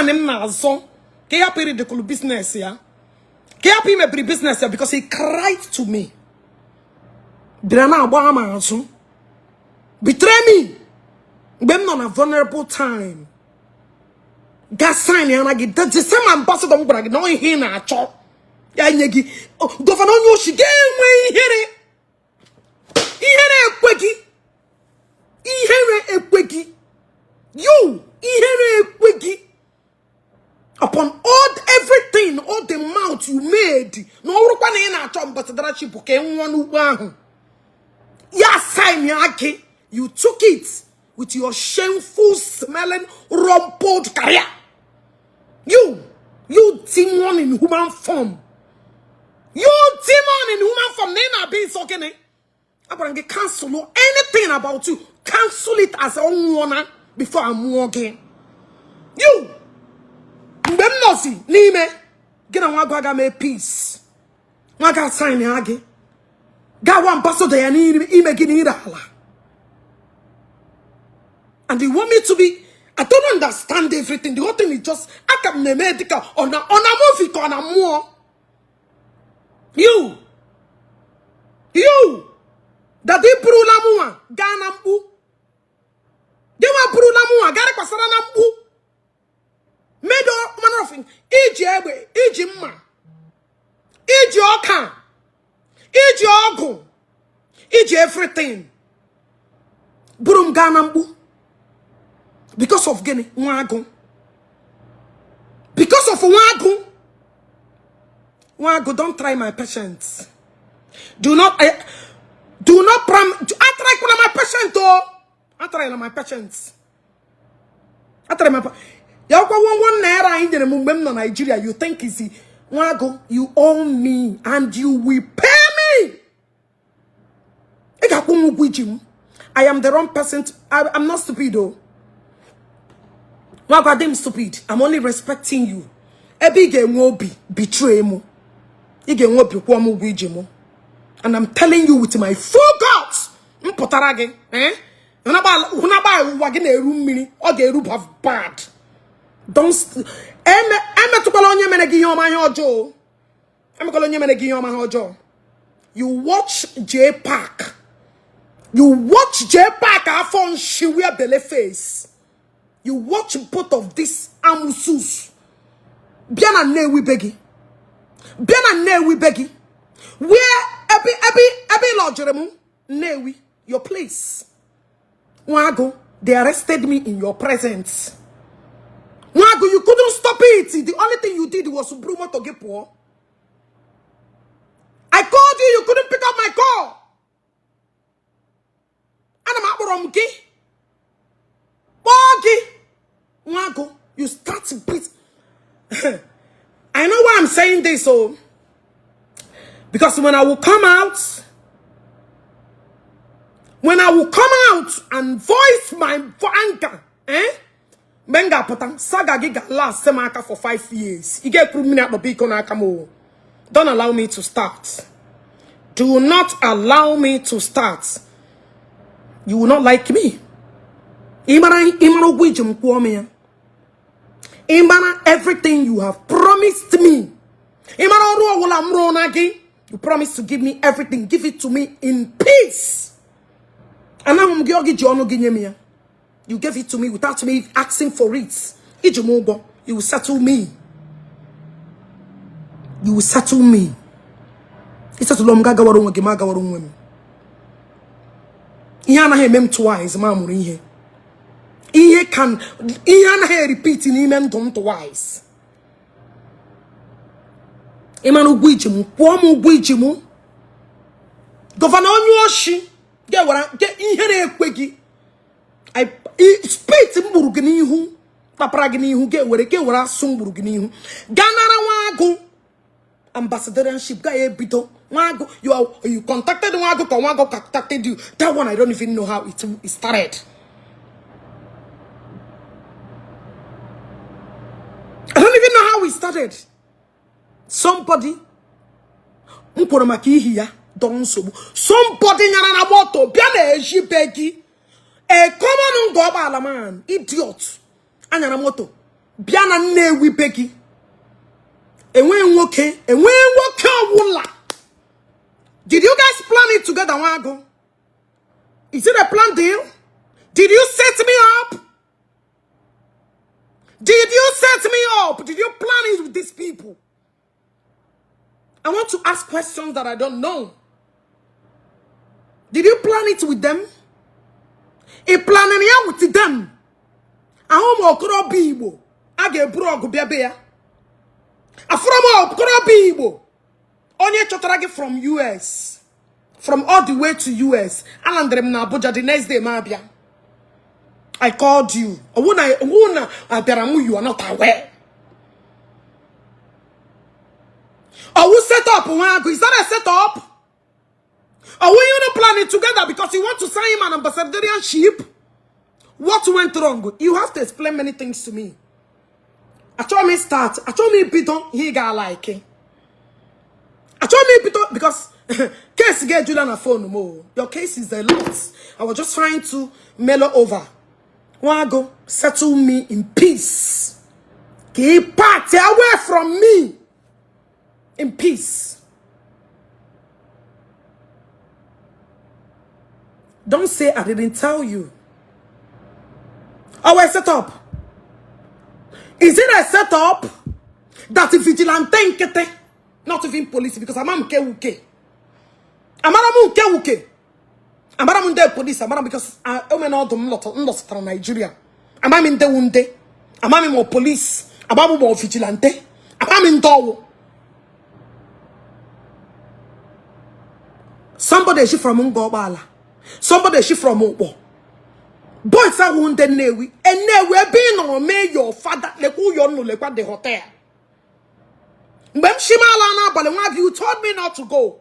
Man m na-azọ ka ị hapụ iridikulu business ya, ka ị hapụ imebiri business ya, because he cried to me, bịara na-agba m azụ, betray me mgbe m nọ na vulnerable time, ga sign ya na gị the same ambassador m gwara gị na ọ ihe ị na-achọ ya nye gị. Governor onye oshi ga-enwe ihere, ihere ekwe gị, ihere ekwe gị, you, ihere ekwe gị. Upon all everything, all the mouth you made, na ọ bụrụkwa na ị na-achọ ambassadorship ka ị nwụọ n'ugbo ahụ ya sign ya gị, you took it with your shameful smelling rumpled career. You demon in human form, you demon in human form. Na ị na-abịa ịsọ gịnị? Agwara m gị cancel anything about you, cancel it as ọnwụọna before amụọ gị. You, mgbe m nọzi n'ime gị na nwa agụ aga mee peace, nwa ga sign ya gị gawa ambassador ya n'ime gị n'ire ala. And you want me to be, I don't understand everything. The whole thing is just aka m na-eme dịka ọ na movie ka ọ na mmụọ. You that ị burula mụnwa gaa na mkpu, gị nwa burula mụnwa gaa kwasara na mkpu made all manner of, iji egbe, iji mma, iji ọka, iji ọgụ, iji everything buru m gaa na mkpu because of gịnị? Nwa agụ. Because of nwa agụ. Nwa agụ, don't try my patience. Do not do not pram atrykwala my patience o, atryla my patience, atry my ya kwa ₦1 anyị nyere m mgbe m nọ Nigeria. You think is nwa agụ, you owe me and you will pay me. Ị ga-akwụ m ụgwọ iji m. I am the wrong person to, I'm not stupid o. Nwa agụ, adị m stupid. I'm only respecting you. Ebe ị ga-enwe obi betray m, ị ga-enwe obi kwụọ m ụgwọ iji m. And I'm telling you with my full guts, m pụtara gị, eh, hụnagba ụwa gị na-eru mmiri, ọ ga-eru bad. Don't emetụkwala onye mere gị ihe ọma ihe ọjọọ. Emekwala onye mere gị ihe ọma ihe ọjọọ. You watch J Park, you watch J Park, afọ nshi where belle face. You watch both of these amusus bịa na Nnewi be gị, bịa na Nnewi be gị, where ebe ị lọjiri m Nnewi, your place. Nwagu, they arrested me in your presence. Nwagu, you couldn't stop it. The only thing you did was buru moto gị pụọ. I called you, you couldn't pick up my call. Ana m akpọrọ m gị, kpọọ gị. Nwagu, you start beat. I know why I'm saying this, oh, because when I will come out, when I will come out and voice my anger, eh, mgbe m ga-apụta, saga gị ga-last m aka for 5 years. Ị ga-ekwuru mmiri akpọba iko n'aka m o. Don't allow me to start. Do not allow me to start. You will not like me. Ị mara, ị mara ụgwọ iji m, kwụọ m ya. Ị mara everything you have promised me. Ị mara ọrụ ọbụla m rụrụ na gị. You promised to give me everything. Give it to me in peace. Anaghị m gị ọ gị ji ọnụ gị nye m ya. You gave it to me without me asking for it. Iji m ụgwọ. You will settle me. You will settle me. Ịsetụlụ m, ga-agawara onwe gị, ma agawara onwe m. Ihe anaghị eme m twice ma mụrụ ihe. Ihe can ihe anaghị repeat n'ime ndụ m twice. Ị mara ụgwọ iji m, kwụọ m ụgwọ iji m. Governor onye oshi ga-ewere ihe na-ekwe gị. Spit m gburu gị n'ihu, kpapara gị n'ihu, ga-ewere asụ m gburu gị n'ihu. Gaa nara nwa agụ ambassadorship ga ebido. Nwaagụ, you contacted Nwaagụ ka Nwaagụ contacted you? That one, I don't even know how it started. I don't even know how it started. Somebody m kwuru maka ihi ya dọrọ nsogbu. Somebody nyara na moto bịa na-eji be gị, a common Ngor Okpala man, idiot, anyara moto. Bịa na Nnewi be gị. Enweghị nwoke, enweghị nwoke ọwụla. Did you guys plan it together, Nwagu? Is it a plan deal? Did you set me up? Did you set me up? Did you plan it with these people? I want to ask questions that I don't know. Did you plan it with them? Ị planning ya with them? Ahụ m okorobịa Igbo a ga-eburu ọgụ bịa be ya. Afụrụ m okorobịa Igbo onye chọtara gị from US, from all the way to US. Alandere m na Abuja the next day ma abịa. I called you. Ọwụ na abịara m, you are not aware. Ọwụ set up, Nwagu? Is that a set up? Are we you plan it together because you want to sign him an ambassadorship? What went wrong? You have to explain many things to me. Achọghị m start. Achọghị m ibido ihe ị ga-like. Achọghị m ibido because case ga-ejula na phone m o. Your case is a lot. I was just trying to mellow over. Nwagu, settle me in peace. Keep part away from me in peace. Don't say I didn't tell you. Oh, a setup. Is it a setup that vigilante nkịtị, not even police, because ama m nke wuke. Amara m nke wuke. Amara m ndị police, amara m because o na ọdụ m lọtara Nigeria. Ama m ndị wu ndị. Ama m ma police, ama m ma vigilante. Ama m ndị ọwụ. Somebody shi from Ngọkpala. Somebody shi from Ukpo. Boys ahụ ndị Nnewi. Nnewi ebe ị nọrọ mee your father, lekwa ụyọ nnụ, lekwa the hotel. Mgbe m shimala n'abalị nwa gị, you told me not to go.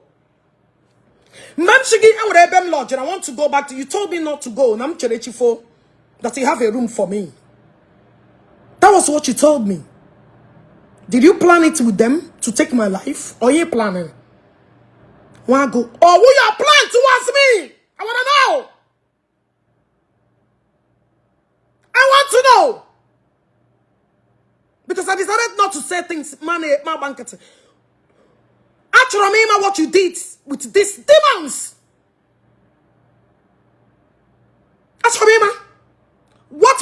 Mgbe m shi gị enwere ebe m lodged, I want to go back to you, told me not to go. Na m chere chifo that you have a room for me. That was what you told me. Did you plan it with them to take my life? Or you planning? Nwagu. Or who your plan towards me? I want to know. I want to know. Because I decided not to say things, man, my banquet. Actually, remember what you did with these demons. Actually, remember what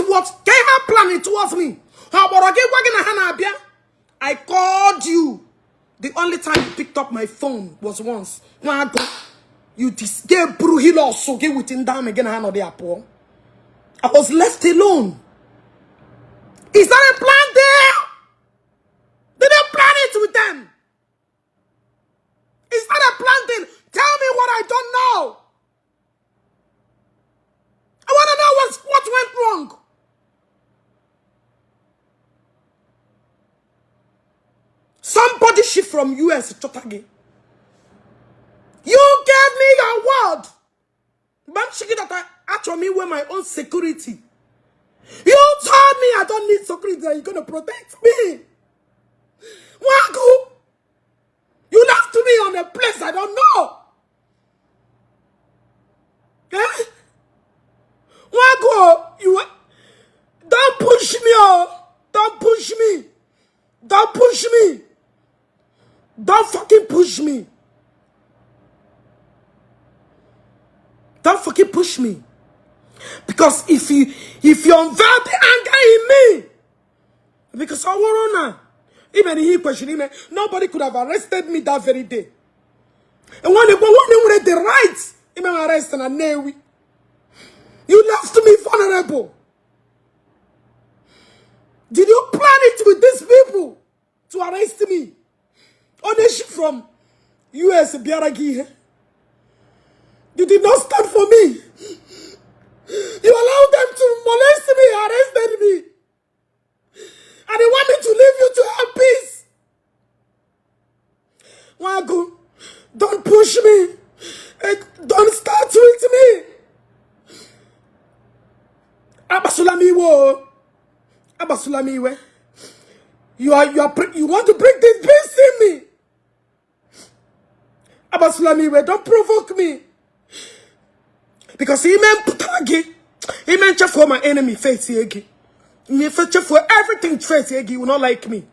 they have planning towards me. I called you. The only time you picked up my phone was once. Nwagu, you gave Bruhilo so get within down again. I was left alone. Is that a plan there? Did they plan it with them? Is that a plan deal? Tell me what I don't know. I want to know what went wrong. Somebody shipped from US chọta gị. You gave me your word. That I actually me my own security. You told me I don't need security, that you're going to protect me. Nwagu, you left me on a place I don't know. Eh? Nwagu, you don't push me, oh. Don't push me. Don't push me. Don't fucking push me. Don't fucking push me. Because if you unveil the anger in me, because I wanna, even he question him, nobody could have arrested me that very day. And when they wanted the right, even arrest and a you left me vulnerable. Did you plan it with these people to arrest me? Only from US bịara gị ihe. You did not stand for me. You allowed them to molest me, arrested me. And they want me to leave you to have peace. Nwagu, don't push me. Don't start with me. Akpasula m iwe o. Akpasula m iwe. You want to bring this peace in me. Akpasula m iwe, don't provoke me. Because ime mpụtara gị, ime nchefu my enemy face gị. Nyefe chefuo everything trace gị, you will not like me.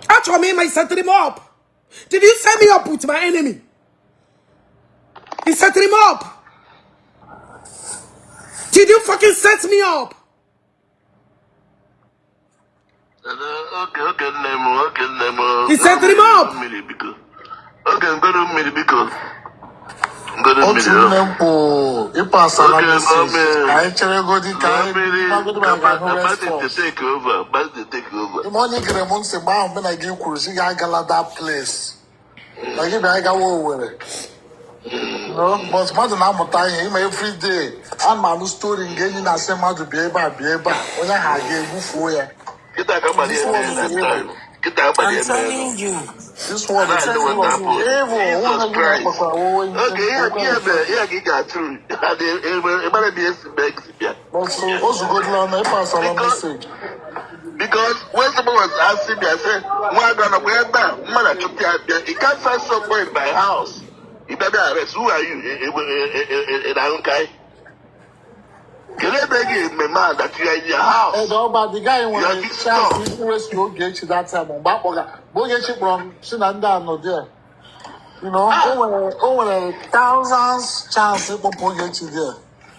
Achọrọ m ịma, you set him up. Did you set me up with my enemy? You set him up. Did you fucking set me up? Oge oge nne m, oge nne m. He set him up. Mmiri biko. Oge ngoro mmiri biko. Ngoro Otu mmiri. nne m kwụ ịpasara Oge message mmiri. ka anyị cheregodi ka anyị Mmiri. gbagodi ma ga-ahụ Bandit response. take over. Bandit take over. Ime onye gere m ntị mgbe ahụ mgbe na gị kwuru sị gị agala that place na gị bịa gawa Owerri. No, but mmadụ na-amụta ihe ịma every day ana m anụ story nke enyi na-asị mmadụ bịa ebe a bịa ebe a onye ahụ aga egbufuo ya. Kịta ka mmadụ This eme world is that evil. time. Kịta mmadụ I'm eme. telling you. This world is I know what happened. evil. Jesus Onwe gị Christ. na-akpakwa onwe Okay, ihe mere ihe ka ị ga-atụrụ. Ịmara ebe esi mee gị bịa. But o zugodila na ịpasara message. Because when someone was asking me, I said, "Why gonna wear that? Man, I took you. You can't find someone in my house. You better arrest. Who are you? In Ahunkai? Can I beg you, my man, that you are in your house?" Ede ọba, the guy You are nwere visitor. chance rescue Ogechi that time mgbe akpọga mgbe Ogechi kpọrọ m si na ndị a nọ there. O nwere thousands chance ịkpọpụ Ogechi there.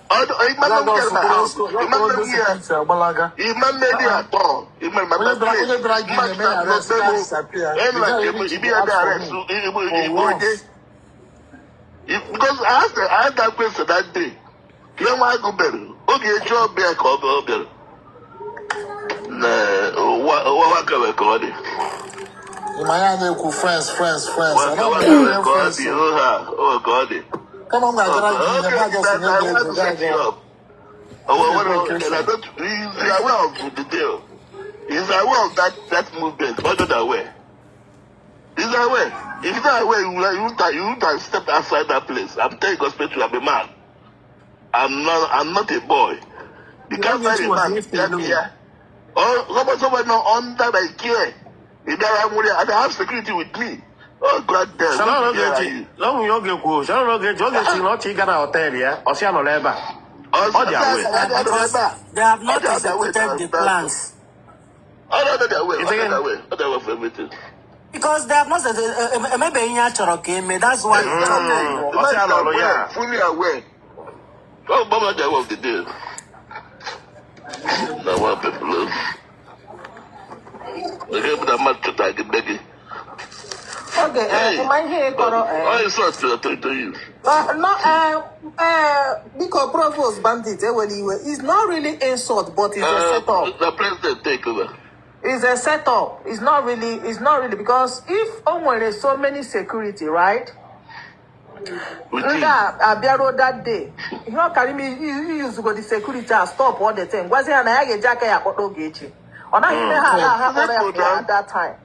Oh, no, you Ya man, dọsụ get my house. You man, ndị here. security agbalaga. You man, maybe at all. You man, my Onye bịara place. onye bịara gị na-eme ya arrest ya disappear. The guy You even be ask under for arrest. me for once. Because I asked that question that day. Ihe nwa agụ bere, oge eji ọbịa ka ọ bịara. Na ụwa ụwa nwaka ka ọ dị. Ịma ya na-ekwu friends, friends, friends. Nwaka Ana m nwaka enwe ka ọ friends. dị, ha, ọ ka ọ dị. Kama m ga-agara gị ihe, Okay, m ga-asị nye I gị want ego to gaa set you aga. up. Oh, well, well, and I don't, he's aware of the deal. He's aware of that movement. What not aware? He's aware. If he's not aware, you would have stepped outside that place. I'm telling you, gospel truth, I'm a man. I'm not a boy. You can't find Ogechi a was man left yeah, alone. yeah. Or someone not under my care. If there are and I have security with me. Oh God damn. Shalom Where are Ogechi, you? lọnwụ ya oge kwuo, Shalom Ogechi, Ogechi na ọchị ịga na hotel ya, ọ sị ya nọrọ ebe a. Ọ dị aware. Because they have not executed the plans. Oh, no, no, they're aware. It's Oh, again- they're aware. Oh, they're aware for everything. Because they have not emebeghị ihe a chọrọ ka eme. That's why they Mm. The man Ọ sị is ya nọrọ aware, ya. fully aware. Oh, Mama, they're aware of the deal. Now, one people. Okay, but I'm not to take it. Oge Hey. ma ihe ị kọrọ Oh, it's not to you. No, biko, Provost Bandit, ewela iwe. It's not really insult, but it's a setup. The president take over. It's a setup. It's not really because if o nwere so many security, right? With Ndị him. a abịaruo that day, ihe ọ kara ime iyuzugo the security a stop all the thing, gwazi ha na ya ga-eji aka ya akpọta Ogechi. Ọ naghị ime ha ala ha kpọrọ ya pụọ at that time.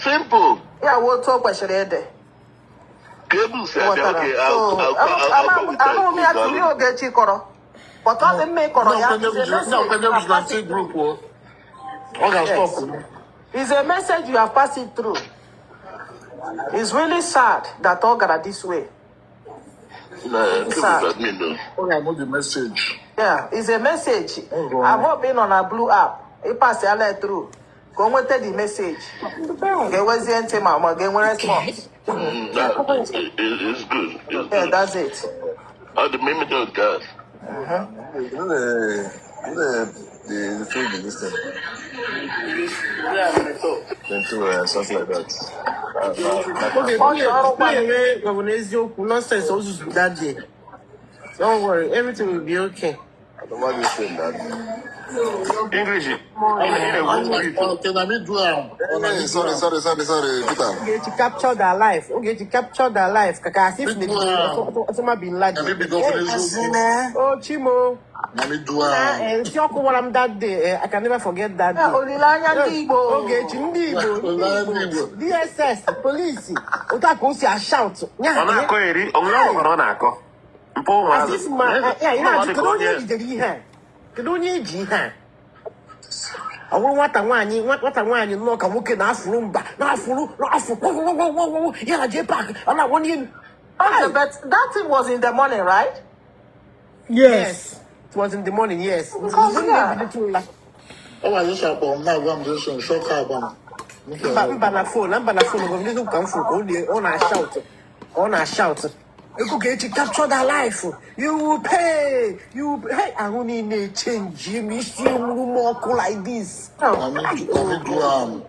Simple. Ya wụ otu o kwesịrị ịdị. Cable said, Ghọtara? okay, So I'll go with ahụghị m ya that. tụrụ Ogechi kọrọ, but ọ dị mma ịkọrọ ya. Ndị It's a message akwanye you have vigilante passed it group through. o. Ọ ga-stop. Yes. It's a message you have passed it through. It's really sad that all gara this way. Nah, Really cable sad. admin, no. Ọ ga-anụ the message. Yeah, it's a message. Oh, God. I hope ị nọ na blue app. Ị pass ya through. Ka o nweta the message. Ga-ewezie ntị ma ga-enwe response. It's good. It's Yeah, good. that's it. Oh, the mimi don't God. The food this thing. Into something like that. Oge Ọ chọrọ kwa na-eme Governor eziokwu nonsense ozuzu that day. Don't worry, everything will be okay. I don't want this thing, man. English. Ị na-ekwu Okay, na me do am. Ọ na Hey, me do sorry, am. sorry, sorry, sorry, Peter. Ogechi captured her life. Ogechi captured her life. Kaka as if Me do am. Osama bin Na Laden. me be governor Hey, eziokwu. Asine. oh, Chimo. Na me do Na am. nsị ọkụ wara m that day. I can never forget that Yeah, day. olileanya ndị Igbo. Ogechi, ndị Igbo, ndị Olileanya ndị Igbo, Igbo. DSS, polisi. Otu a ka o si ashout. Nya, Ọ na-akọ eri, ọ nwere ọgwụ ọ na-akọ. Mpụ as ụmụazị. if ma, ya, ị Ọ na-ajụ dị ka kedu onye onye ejidere ihe a? Kedu onye eji ihe a? Ọ bụrụ nwata nwaanyị, nwata nwaanyị nnọọ ka nwoke na-afụrụ mba na-afụrụ na-afụ gwogwogwogwogwo ya na JPAC ọ na-awụ n'elu. Okay, but that thing was in the morning, right? Yes. It was in the morning, yes. Because, yeah. Ọ gwara Joshua kpọrọ m na-agwa m Joshua nshọkọ agwa m. Mba, mba na phone, mba na phone. Gọvanọ eziokwu ka m fụrụ ka ọ na-ashout, ka ọ na-ashout, Ogechi capture that life, you will pay, you will pay. Hey, ahụ niile change m, isi nwuru m ọkụ like this. Na m jụọ am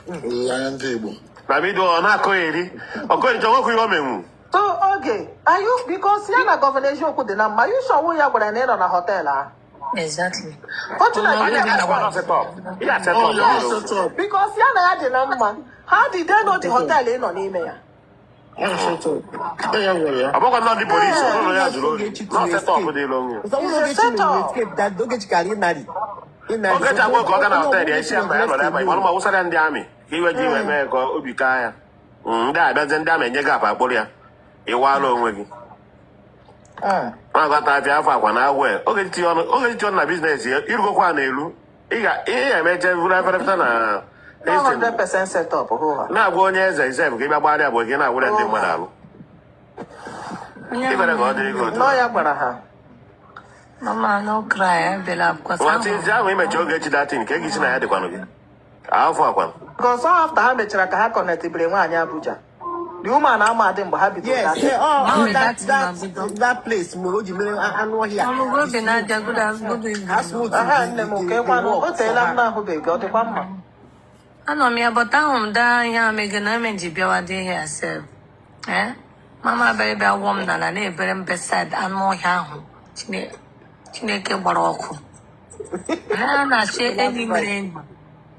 olileanya ndị Igbo. Na bido ọ na-akọ eri ọkọ eri chọrọ okwu ihe o menwu. So, okay, are you, because ya na Governor Eziokwu dị na mma, you sure wụ ya gwara na ị nọ na hotel ahụ? Exactly. Fortunately, Onye ga-adakwa na set up ihe a set Oh, up. ya set up. Because ya na ya dị na mma, how did they know the hotel ị nọ n'ime ya? Ya set up. Ya gwara ya. Ọ bụkwa ndị polisi ọ bụrụ ya zuru ohi Ogechi nọ to set up escape. dị ilu onwe. Ọzọ It's a Ogechi setup. mere escape that Ogechi kara ịnarị ịnarị. Ogechi agwa ka ọ gaa na hotel ya isi akpa ya nọrọ ebe a ma wụsara ndị amị ka iwe ji iwe mee ka obi kaa ya. Ndị a abịazie, ndị amị enye gị apa akpụrụ ya ịwala onwe gị na-agọta afịa afọ akwa na agwọ ya. Ogechi tinye ọnụ, Ogechi tinye ọnụ na business ya irugokwa n'elu ị ga ihe emeche vụrụ efere na 100% set up, hụ ha. na-agwa onye eze isef ka ị bịa gbagharịa bụ gị na-agwụrịa ndị mmadụ alụ Onye ibere ka ọ dịrị gị otu. Nọ ya gwara ha. Mama, no cry, ebela because Nwata ezi ahụ imechi Ogechi datin ka egi si na ya dịkwanụ gị afọ akwanụ. Because all after ha mechara ka ha connectibere nwaanyị Abuja. The woman ama adị mgbe ha bidoro Yes, that yeah, oh, Mami, oh, that that that thing that place mgbe o ji mere anụ ọhịa. Ọmụgwọ na-aja, good evening. Ha smooth Aha, the nne m the nke the kwanụ o work for teela m her. na-ahụbeghị, ọ dịkwa mma. Anọ m ya, but ahụ m daa ihe a mege na eme ji bịawa dị here sef. Eh? Mama bịara bịa wụọ m n'ala na-ebere m beside anụ ọhịa ahụ Chineke gbara ọkụ. Na na-achọ enyi mere enyi.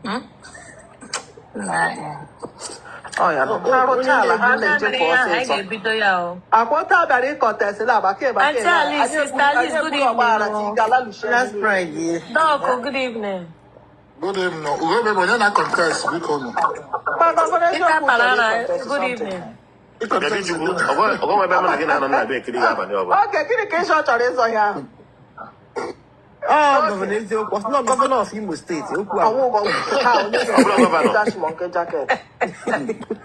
Hmm? Na eh. Ọ ya nọ. Ha rụchaa ala ha Ndị na-ejefu mere ya, anyị ọsịsọ. ga-ebido ya o. Akwọta bịara ịkọtesị na abakee bakee Aunty na Alice, anyị Sister Alice, egburu good egburu ọgbaghara evening. O. tigala luchie Last niile. Pride, yeah. Doc, good evening. Good evening. Ugobe bụ onye na-contest, biko nụ. Ma Gọvanọ Peter Eziokwu chọrọ Palana, ịkọntest good something. evening. Kedu Ịcontest Chukwu gịnị? ọgọ ebe mụ na gị na-anọ na abịa ekiri gị abalị ọbụla. Oge gịnị ka ịchọ chọrọ ịzọ ya ahụ? Oh, Gọvanọ eziokwu. Ọ sị na Gọvanọ of Imo State, okwu Ọnwụ ahụ. ụgwọ ha onye Ọ bụrụ gọvanọ. dash monkey jacket.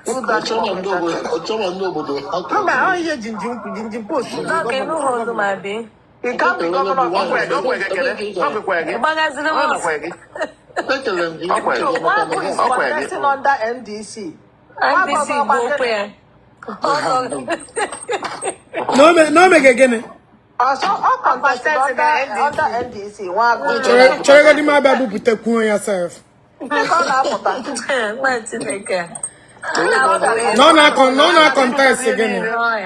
Who dash Ọchọma monkey ndị obodo jacket? ọchọma ndị obodo ha Mba, kọrọ. ọ ihe jinjin kwu jinjin post bụ Doc, gọvanọ ịnụghị olu gọvanọ. ma bi. He can't be Ekelele governor gị of nwaanyị. Ọkwe Imo gị ọkwe State. gị Ebe ekele ka ị gara? ọkwekwe gị Gbagaziri m ọ ọsọ. nakwe gị Ekele m gị. ọkwe gị Ekele maka Nwagwu na is ọkwe gị. contesting under NDC. Nwagwu NDC ọgbakwa bụ okwu gịnị? ya. Ọsọ. Na o mege gịnị? Ọsọ ọ Ọ contested contest na under under NDC. NDC. Nwagwu Chere cheregodi m abịa bupụtakwuo ya sef. Ndị ka ọ na-apụta. Nwa Chineke. Ndị ka ọ gara Na ọ na-akọ na ọ na-acontest gịnị?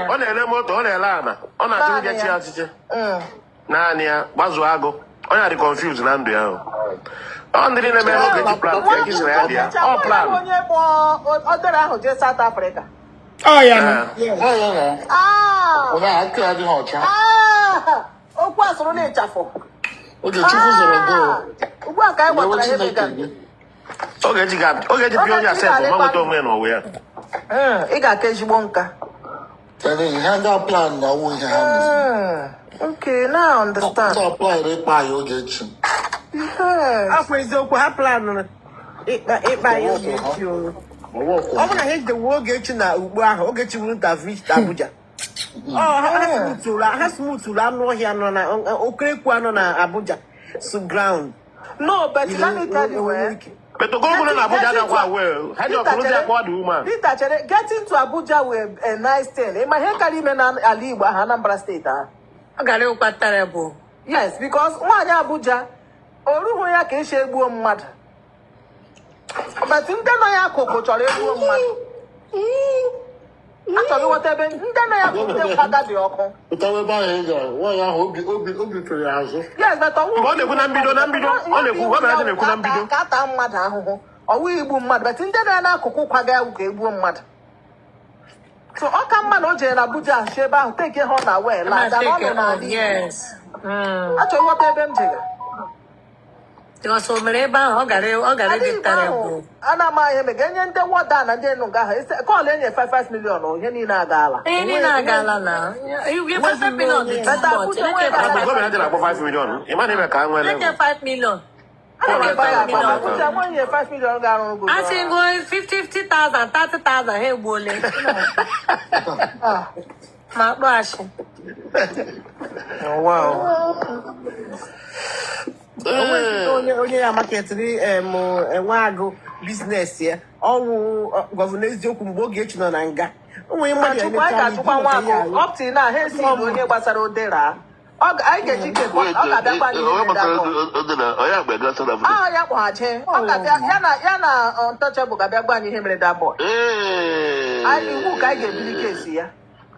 Ọ na-ere moto, ọ na-ere ana, ọ na-achọ Naanị ịje chi ya. ọchịchị naanị ya gbazuo agụ onye a dị confused na ndụ ya ahụ. Ọ ndị niile mere Ogechi plan ka egi si na ya dị ya Ogechi ọ abụghị plan. onye kpọọ odere ahụ jee South Africa. Ọ ya nụ. Ee. Ọ ya na. Ah! Onye aka ya adịghị ọcha. Ah! Okwu asụrụ na ịchafụ. Ogechukwu zọrọ Ah! gol. Ugbu a ka anyị Lewe ghọtara ihe Chineke mega. gị. Ogechi ga Ogechi pịa onye Ogechi asef ma ga-alekwa nweta onwe ya n'ụwa ya. Ị ga-aka ezigbo nka. Kedu ihe ndị a plan na ọwụ ihe ha mere? Okay, now I understand. Ndị a plan ịkpa ya Ogechi. Yes. Akwa eziokwu ha planụrụ ịkpa ya Ogechi o. Ọwọ́ ọkụ Ọ bụrụ na ha ejidewo Ogechi na ugbo ahụ, Ogechi wouldn't have reached Abuja. Ọ ha smoothuru anụ ọhịa nọ na okerekwu anọ na Abuja so ground. No, but You let me know, tell you, onwe eh. ike. But ogologo na Abuja Getting adakwa to awee ha ji Peter ọkụrụzi chere, akpọ dị umeala. Peter chere, getting to Abuja were a nice thing. Ịma ihe karịa ime na ala Igbo ahụ, Anambra State ahụ. Ọ gara ịwụkwa terrible. Yes, because nwaanyị Abuja, o rughị ya ka esi egbuo mmadụ. But ndị nọ ya akụkụ chọrọ egbuo mmadụ. Achọrọ ịghọta ebe ndị nọ ya akụkụ ndị nkwaga dị ọkụ. Pụtawa ebe ahụ ị gara, nwaanyị ahụ obi fere ya azụ. Yes, but ọwụ Mgbe ọ na-ekwu na mbido na mbido ọ na-ekwu ọ mere na-ekwu na mbido. Ka ata mmadụ ahụhụ. Ọwụ igbu mmadụ, but ndị nọ ya n'akụkụ kwaga ya ka egbuo mmadụ. So ọ ka mma na o jere na Abuja si ebe ahụ take ha na wee Ma laa na ọ take nọ it n'ala on, Igbo. yes. Achọrọ ịghọta ebe m jega. Because o mere ebe ahụ, ọ gara Ala ịdị Igbo ahụ terrible. a na-amaghị eme ga-enye ndị wọda na ndị enu nga ahụ kọọlụ enye 55 million ihe niile agaala. Ihe niile agaala na. You give 5 million dị too But much. Abuja Eleke nwere Mgbe gọọmenti na-akpọ 5 million ị ma na ime ka ha nwee 5 level. 5 million. Ana m agba ya 400,000 agba ma 400,000. kwụcha nwa ihe 5 million ga-arụrụ gị A ụzọ sị ahụ. go 50,000, 30,000 ha egbuole. Ah. Ma kpọghachi. Wow. Onwe onye ya marketịrị em enwe agụ business ya ọwụ governor eziokwu mgbe Ogechi nọ na nga onwe mmadụ ya Chukwu anyị emecha ga-achụkwa anyị nwa ihe akụ ahụ. up till now ha esighị onye gbasara odera. Anyị ga-eji ike Wait, ọ ga-abịakwa n'ihe onye mere gbasara that boy. Odera, onye agba ego South Africa? Ah, ya kpọghachi. Ọ ga-abịa ya na Untouchable ga-abịa gwa anyị ihe mere that boy. Ee. Anyị iwu ka anyị ga-ebili kesi ya.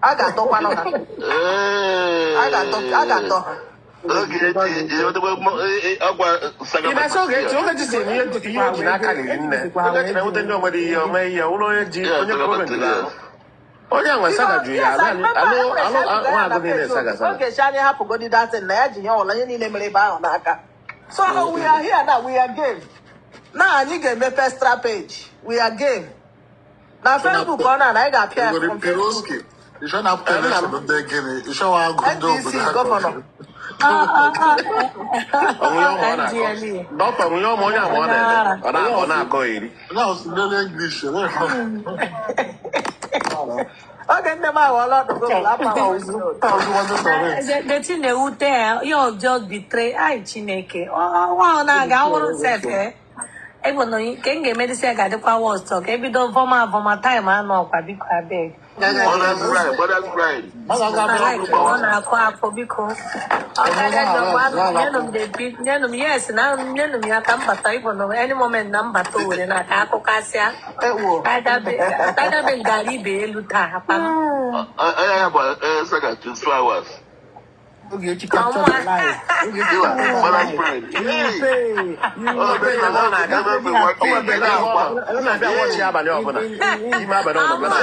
A ga-atọkwanụ ha. A ga-atọ ha. Ogechi, ọgwa saga. Ị na-asị Ogechi, Ogechi si na ihe o ji n'aka riri nne. Ogechi na-ewute ndị onwere ihe ome ihe ụlọ onye ji onye gọọmenti na-arụ. Onye nwe saga juru ya alụ alụ alụ nwa agụ niile saga saga. Ogechi anyị hapụgodi datin na ya ji ihe ọla ihe niile mere ebe ahụ n'aka. So we are here now, we are game. Na anyị ga-emepe extra page. We are game. Na Facebook ọ na anyị ga-apịa ya Nwere from Facebook. Piroski. Ịchọ na-apụta election ndị gịnị? Ịchọ wa agụ ndị NDC obodo ha. governor. Ọnwụ ya ọma ọ na-akọ. NDLEA. Dọkịta ọnwụ ya ọma onye ama ọ na-eme. Ọ na-akọ eri. Onye ahụ si lele English. Oge nne m aghọọla ọdụ Google apa The thing na-ewute ya, ya just betray. Ai Chineke. Nwa ahụ na-aga awụrụ sef eh. Ego na nke m ga-emedisi ya ga-adịkwa worst ka ebido vọma vọma time anọ ọkwa, biko, abeg. Mother's pride, mother's pride. Na like ọ na-akụ akụ, biko. Ọ ga-aga nyenụ m the big nyenụ m, yes, na nyenụ m ya ka m bata ịbụ na any moment na mbata Owerri na ka akụkasịa. Ewo. Tagabe gara ibe elu taa akpa m. Onye ya bụ saga 24 hours. Ogechi capture the life. Ogechi Ịwa, capture the mother's life. pride. You will Hey! pay. You Oh, will pay. O na-abịa wọchị abalị ọbụla. Ime abalị ọbụla.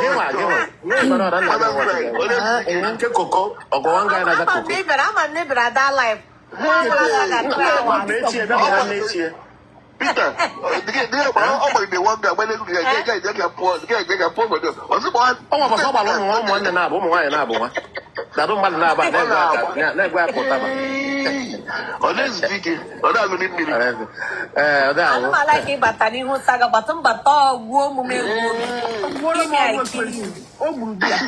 Gị nwa gị nwa. Ime abalị ọbụla na-abịa wọchị ya. Nke koko ọgwụwa nga na-aza Ama m koko. na ị bịara, ama m na ị bịara that life. Nwa ọbụla saga three hours. N'echie bịa bịa n'echie. Peter, ọ gbagide one guy, gbanye ego ya, ga ga ga pụọ, ga ga ga pụọ obodo. Ọsị gbawa. Ọ nwa bọsọ gbara ụmụ ụmụ nwanne na-abụ ụmụ nwaanyị na-abụ nwa. Dadu mmadụ na-aba na-egwe aka na-egwe aka ụtaba. Ọ na-ezute ike, ọ na-aṅụ mmiri. Ee, ọ dị ahụ. Ana m ala ịbata n'ihu saga gbata mbata ọgwụ omume egwu. Gbuoro m Give me ọgwụ I kill ekwensu. you. O gburu di ya.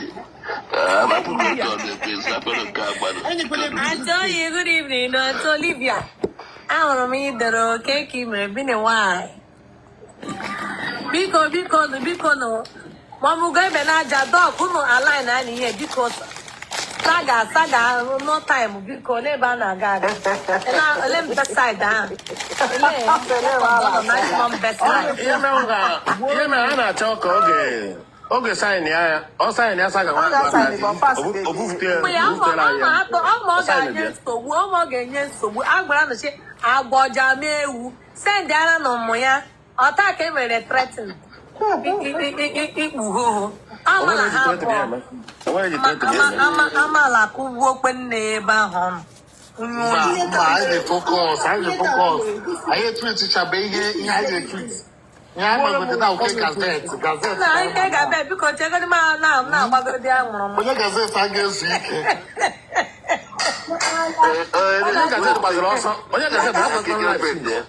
Amapụgo nke ọ na-ekwensu, akpọrọ nke agbalụ. Enyekwala m Aunty Oyi, good evening. Aunty Olivia. Ahụrụ m idere oke ka ị mere bini nwanyị. Biko, biko nụ, biko nụ. Mamugo ebe n'aja dọk unu align anyị ihe, biko, saga saga no time, biko, n'ebe a na-aga aga. Ele m beside ahụ. Ele maximum beside. Ihe mere a na-achọ ka oge sign ya ya ọ sign ya saga nwa Ọ ga-asign but pass o bufute Mgbe ya bufutere anyị ọma ya. atọ ọma ọ Ọ sign ga-enye ya. nsogbu, ọma ọ ga-enye nsogbu a gwara nụchi agba ọja mee ewu send ara na ụmụ ya ọta ka e mere threaten ikpughe oho amala ha abụọ. Onwere ji threaten ya eme. Ama amala kụgbuo okpe nne ya ebe ahụ ọ nọ. Onye Mba, oyi. mba, anyị dị focus, anyị dị focus. Anyị etweetichabe ihe anyị ga-etweet. Ihe anyị megote na oke gazette, gazette. Na ike ga-abịa, biko, chegodi m na na-agbagodi anwụrụ m. Onye gazette a ga-ezu ike. Onye gazette gbaziri ọsọ, onye gazette ha kwesịrị live.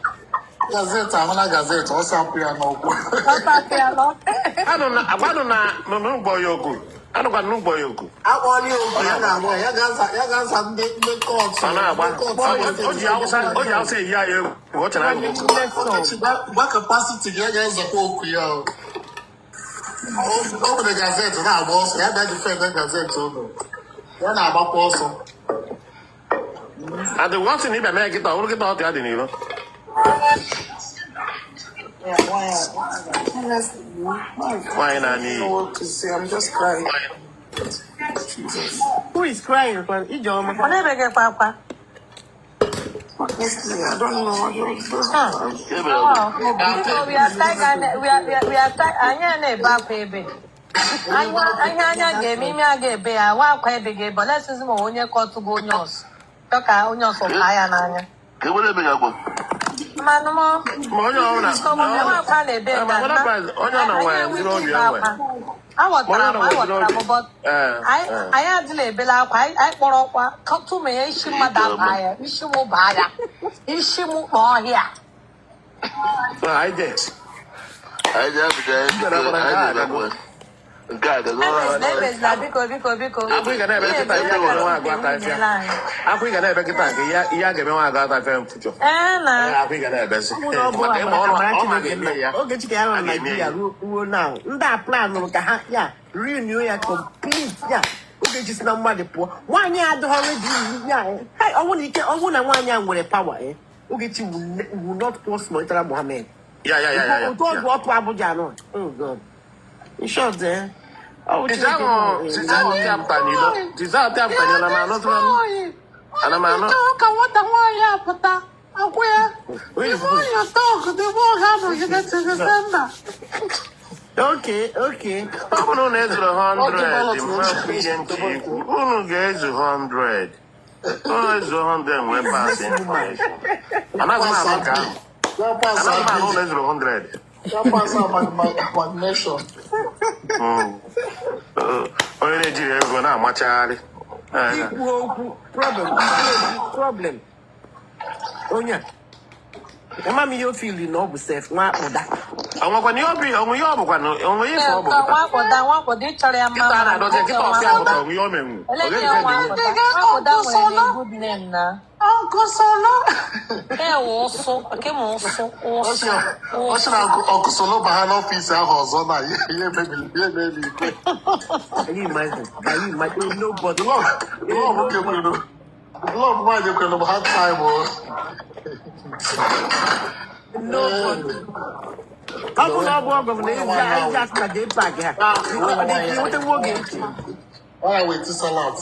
Gazette ahụ na gazette, ọsọ apụ ya n'ụkwụ. Anụ na agbanụ na n'ụgbọ ya oku anụkwa n'ụgbọ ya oku. Akpọọla ya oku, ya na-agba ya ga-aza ndị court. Ọ na-agba. Ndị court. O ji Awụsa eyi anyị egwu, o chere anyị. Okechi, gba capacity gị, ya ga-ezekwa okwu ya o. O nwere gazette na-agba ọsọ, ya bịa defend gazette unu. Ya na-agbakwa ọsọ. And the one thing ịbịa mee kịta ọ bụrụ kịta ọtụ ya dị n'iro. Yeah, why? Honestly, Nwaanyị na-anya I iyi. don't know what to say. I'm just crying. Jesus. Who is crying? Ijeọma. Ọ na-ebegekwa akwa. Honestly, I don't know. I don't, Oh, biko, we are tiger, we are tiger. Anyị a na-ebe akwa ebe. Anya ihe anya ga-eme ime a ga-ebe ya nwa akwa ebe ga-ebe olesizi ma onye kọtụgo onye ọsọ chọ ka onye ọsọ paa ya n'anya. Ka e were ebe ga-agba. Mmanụ m Ma onye ọbụla nwa akwa na-ebe Ma ka onye ọbụla nwere zuru obi o nwere. Ma Aghọtara onye m, nọ nweziri aghọtara obi. m, but Ee, anyị ee. anyị adịla ebele akwa. Anyị kpọrọ ọkwa tụma ya isi mmadụ abaa ya, isi m baa ya, isi m kpọọ ọhịa. So anyị je. Anyị ji apụta Ndị na-agbara nke a agago. Nke a agago. Emezila, emezila, biko, biko, biko. Akwụ ị ga na-ebe Ihe kịta ihe a ebele ga-eme nwa ka agụ ata nwunye afịa. anyị. Akwụ ị ga na-ebe kịta nke ihe a ga-eme nwa agụ ata afịa mfuchọ. Ee na. Ee, akwụ ị ga na-ebezi. Ọ bụ na ọ bụ Maka ịma amara ọrụ amara ọ ma Chineke ga-eme nna ya. Ogechi ka ya nọ A na ga-eme Naịjirịa ya. ruo now, ndị a planụrụ ka ha ya renew ya complete ya. Ogechi si na mmadụ pụọ, nwaanyị a adịghị ready ya. Hey, ọ bụrụ na ike, ọ bụrụ na nwaanyị a nwere power, eh, Ogechi will not cross Murtala Mohammed. Ya. Otu ọgwụ ọtụ Abuja nọ. Oh God, in short, eh, ọ bụ Tizá Chineke ahụ nna, eh, tizá ahụ tịa pụta n'ilo. Tizá ahụ tịa pụta n'ilo na m anụtụla m. Ana m anụ. Ka nwata nwaanyị apụta agwa ya, Onye the more you talk, the more ha nọgide to December. Okay. Ọ bụrụ na unu ezuru Ọjị 100, ballot mma ihe nche ikwu. Unu ga-ezu 100. Unu ezu 100 wee pass information. Anaghị m anụ nke ahụ. Ya pass Anaghị m anụ unu our ezuru 100. ya pass amalgamation. Onye na-ejiri ego na-amachagharị. Ee. Ikwu okwu problem, ikwu okwu problem. Onye a ama m ihe o fili na ọ bụ sef nwa ụda. Onwekwana ihe obi onwe ihe ọ bụkwa onwe ihe ife ọ bụ kịta. Nwakpọda, nwakpọda, ị chọrọ ya mma. Kịta a na-adọzi kịta ọsị apụta onwe ihe o menwu. Ọ Ele gaghị ihe efe nwakpọda, dị. nwakpọda nwere a good name na. Uncle Solo. Ewe ụsụ, nke ma ụsụ, Ọ ụsụ, sị ọ sị ụsụ. na ọkụ solo ba ha n'ọfịs ahụ ọzọ na ihe emebiri ihe emebi ikwe. Can you imagine? Can you imagine? Nobody. Love love nwoke kwere love nwaanyị kwere m hard time o. Nobody. Ọ bụ na ọ bụ ọgọ m na ezi ezi asị na jee paaki ha. Nweta nwa oge echi. Ọ ya weta salad.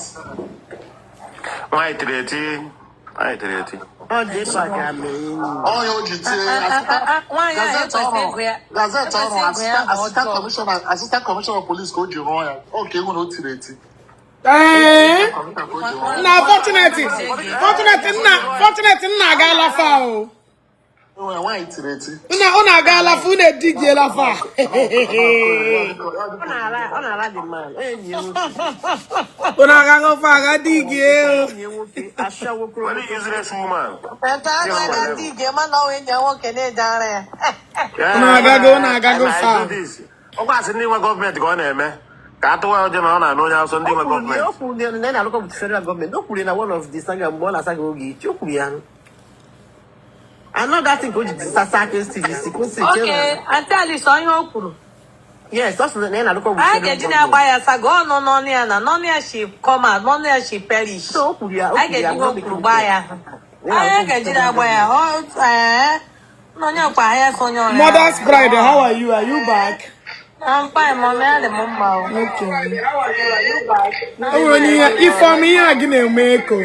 Nwaanyị tiri eti. Nwaanyị tiri eti. Ọ jee paaki ha mere enyi. Ọ ya o ji tie Nwaanyị ahụ gazette ekwesị ọrụ ịgụ ya, gazette ọrụ ekwesị ịgụ ya assistant aha assistant ọjọọ. commissioner assistant commissioner of police ka o ji rụọ ya. Ọ ka ịhụ na o tiri eti. Ee. Commissioner ka o ji rụọ ya. Nna, fortunately, fortunately, nna, fortunately, nna agaala fa o. Enwere nwaanyị tiri eti. Nna, unu agaala fa, unu edigiela fa. Ọ na-ala the man. Enyi ya nwoke. Unu agago fa, aga digie o. Enyi ya nwoke. Ashawo Very kromoto. useless woman. Ete Zero aka ga level. dị ige mana ọ enyi ya nwoke na-eje ara ya. Unu agago, unu agago And I fa. do this. Ọkwa asị ndị nwe gọọmenti ka ọ na-eme ka a tụwa ụjọ na ọ na-anụ onye Awụsa ndị O nwe kwuru ya, gọọmenti. o kwuru ya na ya na-alụkọ with federal government. O kwuru ya na one of the saga mgbe ọ na-asa gị oge echi. O kwuru ya. Another thing ka o ji sasa aka esi isi ka o si chee Okay, na Aunty Alice, ọ ihe o kwuru. Yes, ọ sị na ya na-alụkọ with Anyị federal ga-eji government. na-agba ya saga ọnụ n'ọnụ ya na n'ọnụ ya shi come out, n'ọnụ ya shi perish. So o kwuru ya, o Anyị kwuru ya ga-eji mgbe ihe ọ o dị kwuru gbaa ya. Anyị ga-eji na-agba ya. Ọ ee, na onye ọkwa ya so onye ọrịa. Mother's Pride, how are you? Are you back? I'm fine, mommy, adị m mma o. Okay. O nwere onye ihe Ifeọma ihe a gị na-eme eko.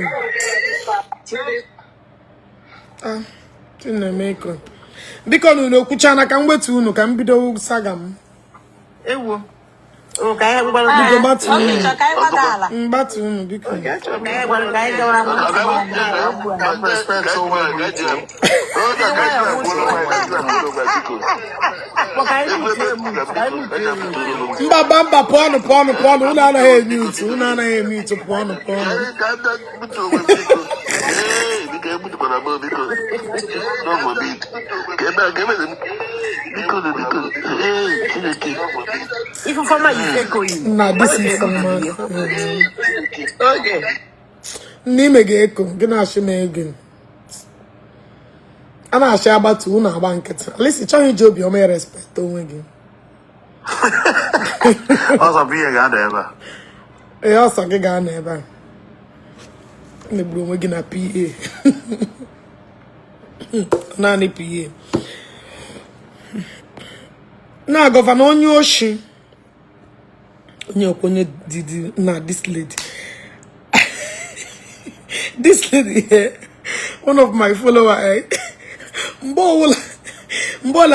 Ah, chi na-eme eko. Biko na unu okwuchana ka m wetu unu ka m bido saga m. Ewo. O ka anyị gbara. Biko gbatu Okay, unu. chọ ka anyị gbada ala. Mgbatu unu biko. Ka anyị gbara ka anyị gawara. Ka m respect onwe m. Ka anyị mute mute, ka anyị mute mute. Mba mba mba, pụọnụ pụọnụ pụọnụ, unu anaghị eme utu, unu anaghị eme utu, pụọnụ pụọnụ. Ka m bịa butu onwe m, biko. Ee, biko, ebutukwara m, biko. No vomit. Ka ebe a ka ebe biko biko. Ee, Chineke. Ifeọma is echoing. Na this is Ifeọma. Okay. N'ime ga-eko gị na-achị m ego. A na-achị agbatu unu agba nkịtị. At least ị chọghị iji obiọma respect onwe gị. Ọzọ bụ ihe ga-ada ebe a. Ee, ọsọ gị ga-anọ ebe a. Megburu onwe gị na PA. Naanị PA. Na governor onye oshi. Onye okwu onye didi na this lady. This lady here, one of my follower, eh? Mgbe ọbụla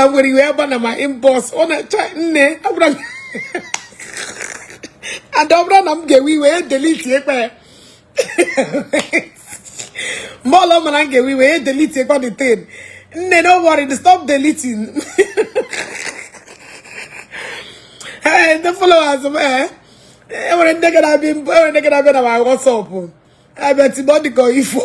m nwere iwe ebe na my inbox, ọ na-acha nne abụra m and ọ bụrụ na m ga-ewe iwe e delete ekpe ya. Mgbe ọbụla ọ mara m ga-ewe iwe e delete ekpe the thing. Nne, no worry, stop deleting. Ee, ndị followers m, ee, enwere ndị gara abịa, enwere ndị gara abịa na my WhatsApp abịa tigbo, ọ dịka ifo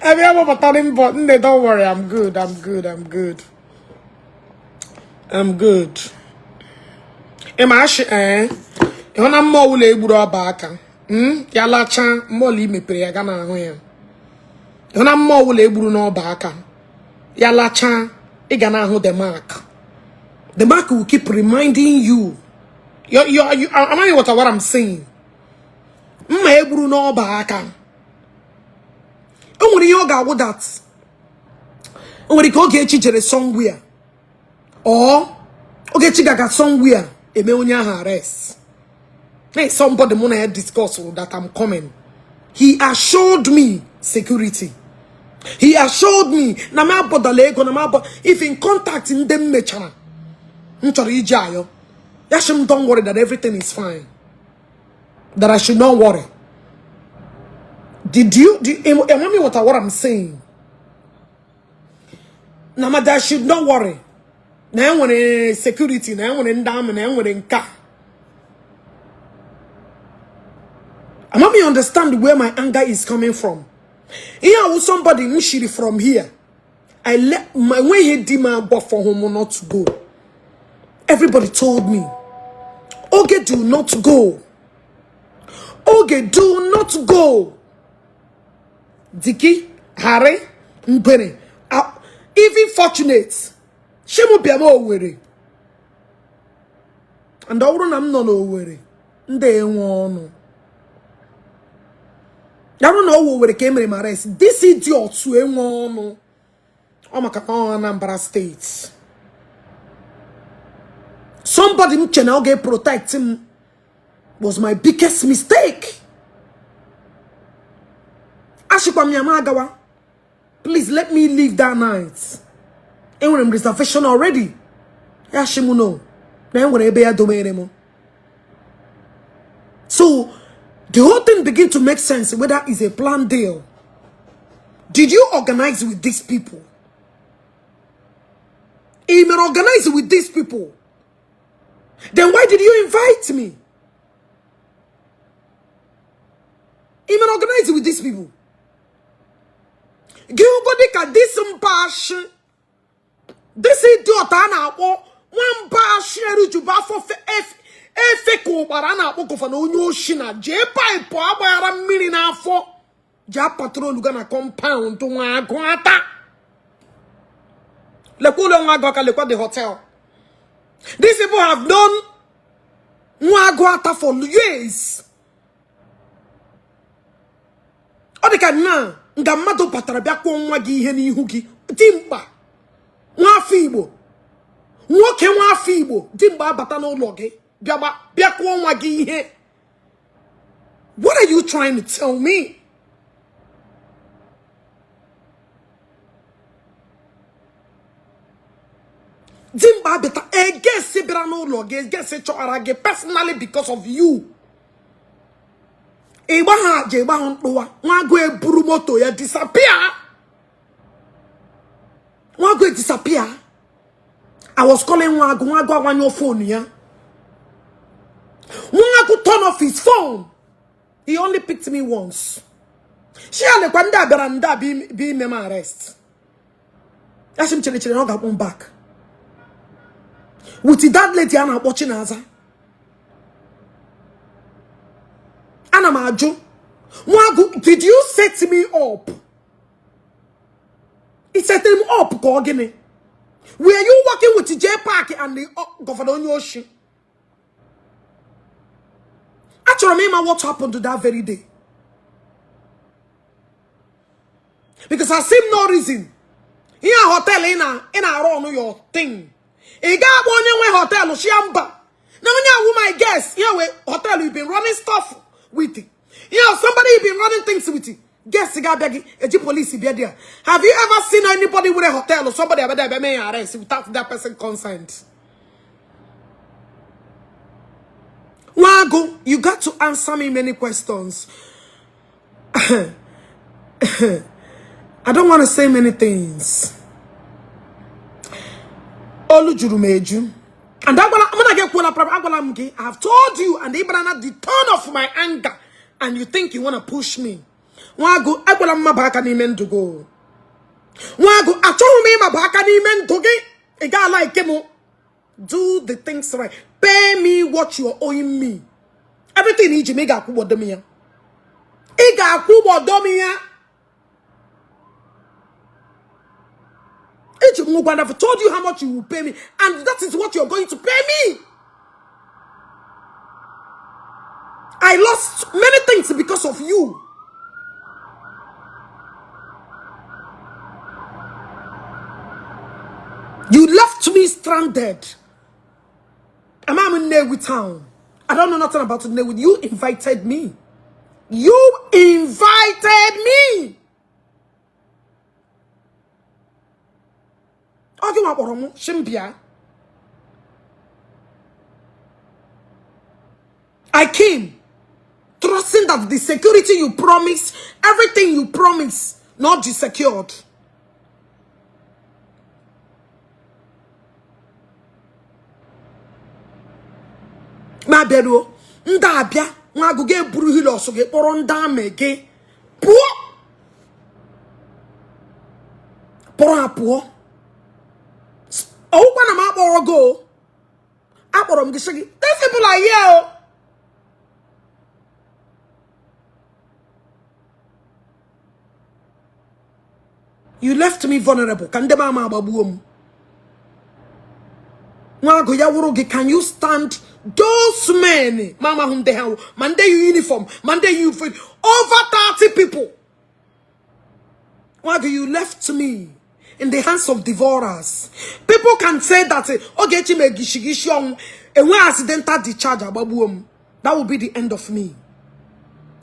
abịa gbapụtara mbọ. Nne, don't worry, I'm good, I'm good, I'm good, I'm good. Ị ma ashị, ee, ịhụ na mmụọ ụlọ egburu ọba aka ya lachaa mmụọ ụlọ imepere ya ga na-ahụ ya. Ịhụ na mmụọ ụlọ egburu n'ọba aka ya lachaa, ị ga na-ahụ the mark. The mark will keep reminding you. You, amaghị what I'm saying. Mma egburu n'ọba aka, o nwere ihe ọ ga-agwụ that o nwere ike Ogechi jere somewhere or Ogechi gaga somewhere eme onye ahụ arrest. Hey, somebody mụ na ya discuss that I'm coming. He assured me security. He assured me na m abọdala ego na m abọ if in contact ndị m mechara m chọrọ iji ayọ ya sị m don't worry, that everything is fine, that I should not worry. Did you do you what I'm saying? Na ma I should not worry, na enwere security, na enwere ndị amị, na enwere nka. Amami, understand where my anger is coming from. Ihe awụ somebody m shiri from here. I let my enweghị di m agwa for him not to go. Everybody told me, Oge, do not go. Oge, do not go. Diki, Harry, Ngwere, even fortunate. Shemu bịa m Owerri. And ọ bụrụ na m nọ n'Owerri, ndị enwe ọnụ. Ya bụrụ na ọ wụ Owerri ka e mere m arrest, this idiot enwe ọnụ. Ọ maka ọ Anambra State. Somebody m che na ọ ga-protect m was my biggest mistake. Ashikwa m ya ma agawa. Please let me leave that night. Enwere m reservation already. Ya shi m no. Na enwere ebe ya domere m. So the whole thing begin to make sense whether it's a planned deal. Did you organize with these people? You may organize with these people. Then why did you invite me? You may organize with these people. Gị hụgodi ka this mpashi, this idiot a na-akpọ nwamba ashi erijubu afọ efe ka ụkpara a na-akpọ governor onye oshi na jee pipe agbaghara mmiri n'afọ jee patrol ga na compound nwa agụ ata. Lekwa ụlọ nwa agụ aka, lekwa the hotel. These people have known nwa agụ ata for years. Ọ dị ka nna nga mmadụ batara bịa kwụọ nwa gị ihe n'ihu gị, dimkpa nwafọ Igbo, nwoke nwafọ Igbo, dimkpa abata n'ụlọ gị bịa kwụọ nwa gị ihe. What are you trying to tell me? Dimkpa abịata egesi bịara n'ụlọ gị, egesi chọrọ gị personally because of you. Ịgba ha aja, ịgba ha mkpụwa, nwa agụ eburu moto ya disappear. Nwa agụ disappear. I was calling nwa agụ, nwa agụ agbanyụọ phone ya. Nwa agụ turn off his phone. He only picked me once. Shi ya lekwa ndị a bịara ndị a bi ime m arrest. Ya sị m chere chere na ọ ga-akpọ m back. With that lady a na-akpọ Chinaza. Ana m ajụ, Nwagu, did you set me up? He set him up ka ọ gịnị? Were you working with J Park and the Governor Onyoshi? Achọrọ m ịma what happened that very day. Because I see no reason. Ihe a hotel ị na-arụ ọnụ your thing. Ị ga-agba onye nwe hotel shia mba. Na onye awụ my guest. Here we hotel you've been running stuff with. You know, somebody you've been running things with. Guest ga-abịa gị eji police bịa there. Have you ever seen anybody with a hotel or somebody abịa bịa mee arrest without that person consent? Nwagu, you got to answer me many questions. I don't want to say many things. Olu juru m eju. And agwala mụ na gị ekwuola agwala m gị, I have told you, and ị bara na the tone of my anger, and you think you want to push me. Nwagụ, agwala m maba aka n'ime ndụ gị. Nwagụ, achọghị m ịmaba aka n'ime ndụ gị. Ị ga-ala ike m. Do the things right. Pay me what you're owing me. Everything iji m, ị ga-akwụgbodo m ya. Ị ga-akwụgbodo m ya. Iji m ụgwọ, and I've told you how much you will pay me, and that is what you're going to pay me. I lost many things because of you. You left me stranded. I'm in Nnewi town. I don't know nothing about Nnewi. You invited me. You invited me. Ọ gị nwa kpọrọ m shimbia. I came trusting that the security you promised, everything you promised, not be secured. Ma bịaruo, ndị abịa, nwa agụ gị eburu Hilux gị kpọrọ ndị amị gị pụọ. Kpọrọ ha pụọ. Ọwụkwa na m akpọrọ gị o. Akpọrọ m gị sị gị, these people are here o. You left me vulnerable. Ka ndị m ama agbagbuo m. Nwa agụ ya wụrụ gị, can you stand those men? Mama hụ ndị ha wụ, ma ndị yi uniform, ma ndị yi uniform, over 30 people. Nwa agụ, you left me in the hands of devourers. People can say that Ogechi me gishigishi ọnwụ, enwe accidental discharge agbagbuo m. That will be the end of me.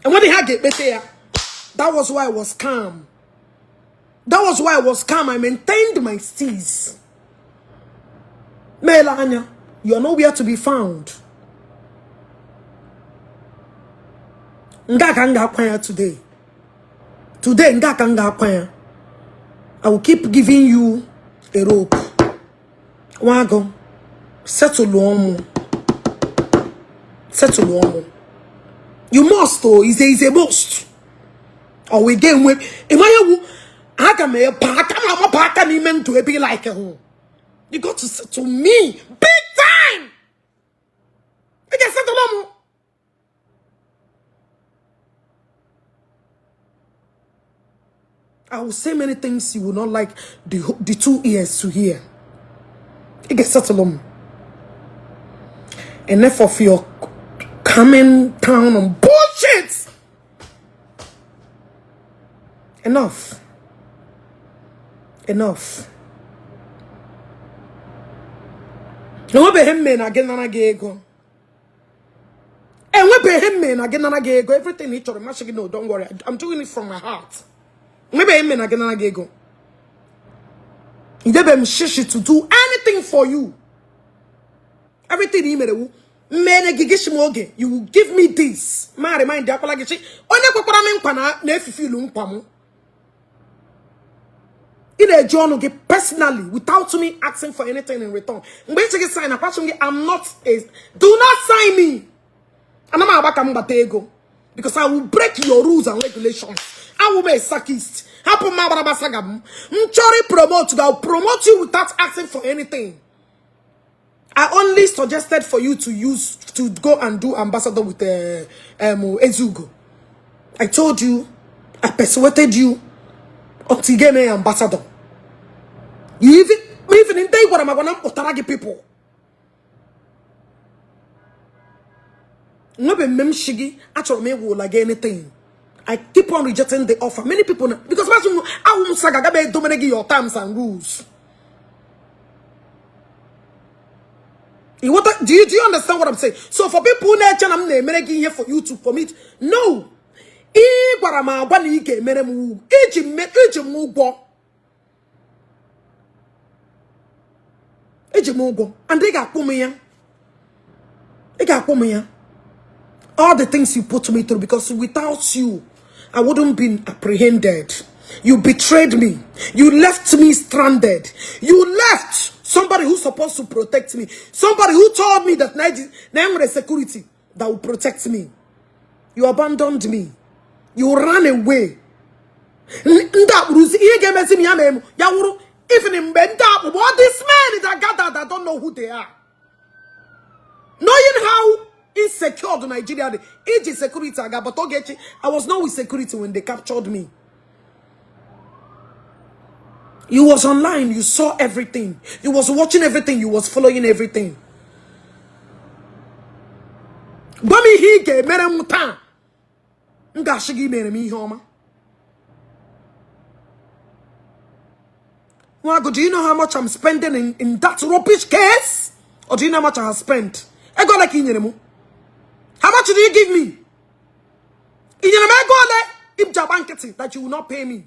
And when they had get better, that was why I was calm. That was why I was calm. I maintained my steeze. Melania, you're nowhere to be found. Nga ka nga akwa ya today. Today, nga ka nga akwa ya. I will keep giving you a rope. Wago, settle omu. Settle omu. You must, oh, is a must. Or we get with. Aga m ebe aka m amapụ aka n'ime ndụ ebe ị like hụ. You got to settle me big time. Ị ga-esettle m. I will say many things you will not like the 2 ears to hear. Ị ga-esettle m. Enough of your coming down on bullshit. Enough. Enough. Enwebeghị mme na gị nara gị ego. Enwebeghị mme na gị nara gị ego. Everything ị chọrọ masị gị, no, don't worry. I'm doing it from my heart. Enwebeghị mme na gị nara gị ego. Idebe m shishi to do anything for you. Everything ị mere wu mmene gị gịshi m oge. You will give me this. Ma remind akwala gị chi. Onye kwekwara m nkwa na efifi ilu nkwa m. Ị na-eji ọnụ gị personally without me asking for anything in return. Mgbe ị gị sign akwasị m gị, I'm not a, do not sign me. Ana m agba ka m gbata ego because I will break your rules and regulations. I will be a sackist. Hapụ m agbara saga m. M chọrọ promote, I will promote you without asking for anything. I only suggested for you to use to go and do ambassador with Ezugo. I told you, I persuaded you until you gave me ambassador. You even in day what am I gonna otaragi people? No be memshigi actually me will like anything. I keep on rejecting the offer. Many people because I won't saga gabe dominate your terms and rules. You what do you understand what I'm saying? So for people who I'm here for you to commit, no. I gwara m agwa na ị ga-emere m iji m ụgwọ. Iji m ụgwọ and ị ga-akwụ m ya. Ị ga-akwụ m ya. All the things you put me through, because without you, I wouldn't be apprehended. You betrayed me. You left me stranded. You left. Somebody who's supposed to protect me. Somebody who told me that Nigeria security that will protect me. You abandoned me. You ran away. Ndị akpụrụzi ihe ga-emezi m ya mee m ya wụrụ even mgbe ndị akpụkpọ all these men that gathered that don't know who they are. Knowing how insecure the Nigeria dị, iji security aga, but Ogechi, I was not with security when they captured me. You was online, you saw everything. You was watching everything, you was following everything. Gwa m ihe ị ga-emere m taa. M ga-asị gị mere m ihe ọma. Nwago, do you know how much I'm spending in that rubbish case? Or do you know how much I have spent? Ego ole ka ị nyere m? How much did you give me? Ị nyere m ego ole? Ị ji agba nkịtị that you will not pay me.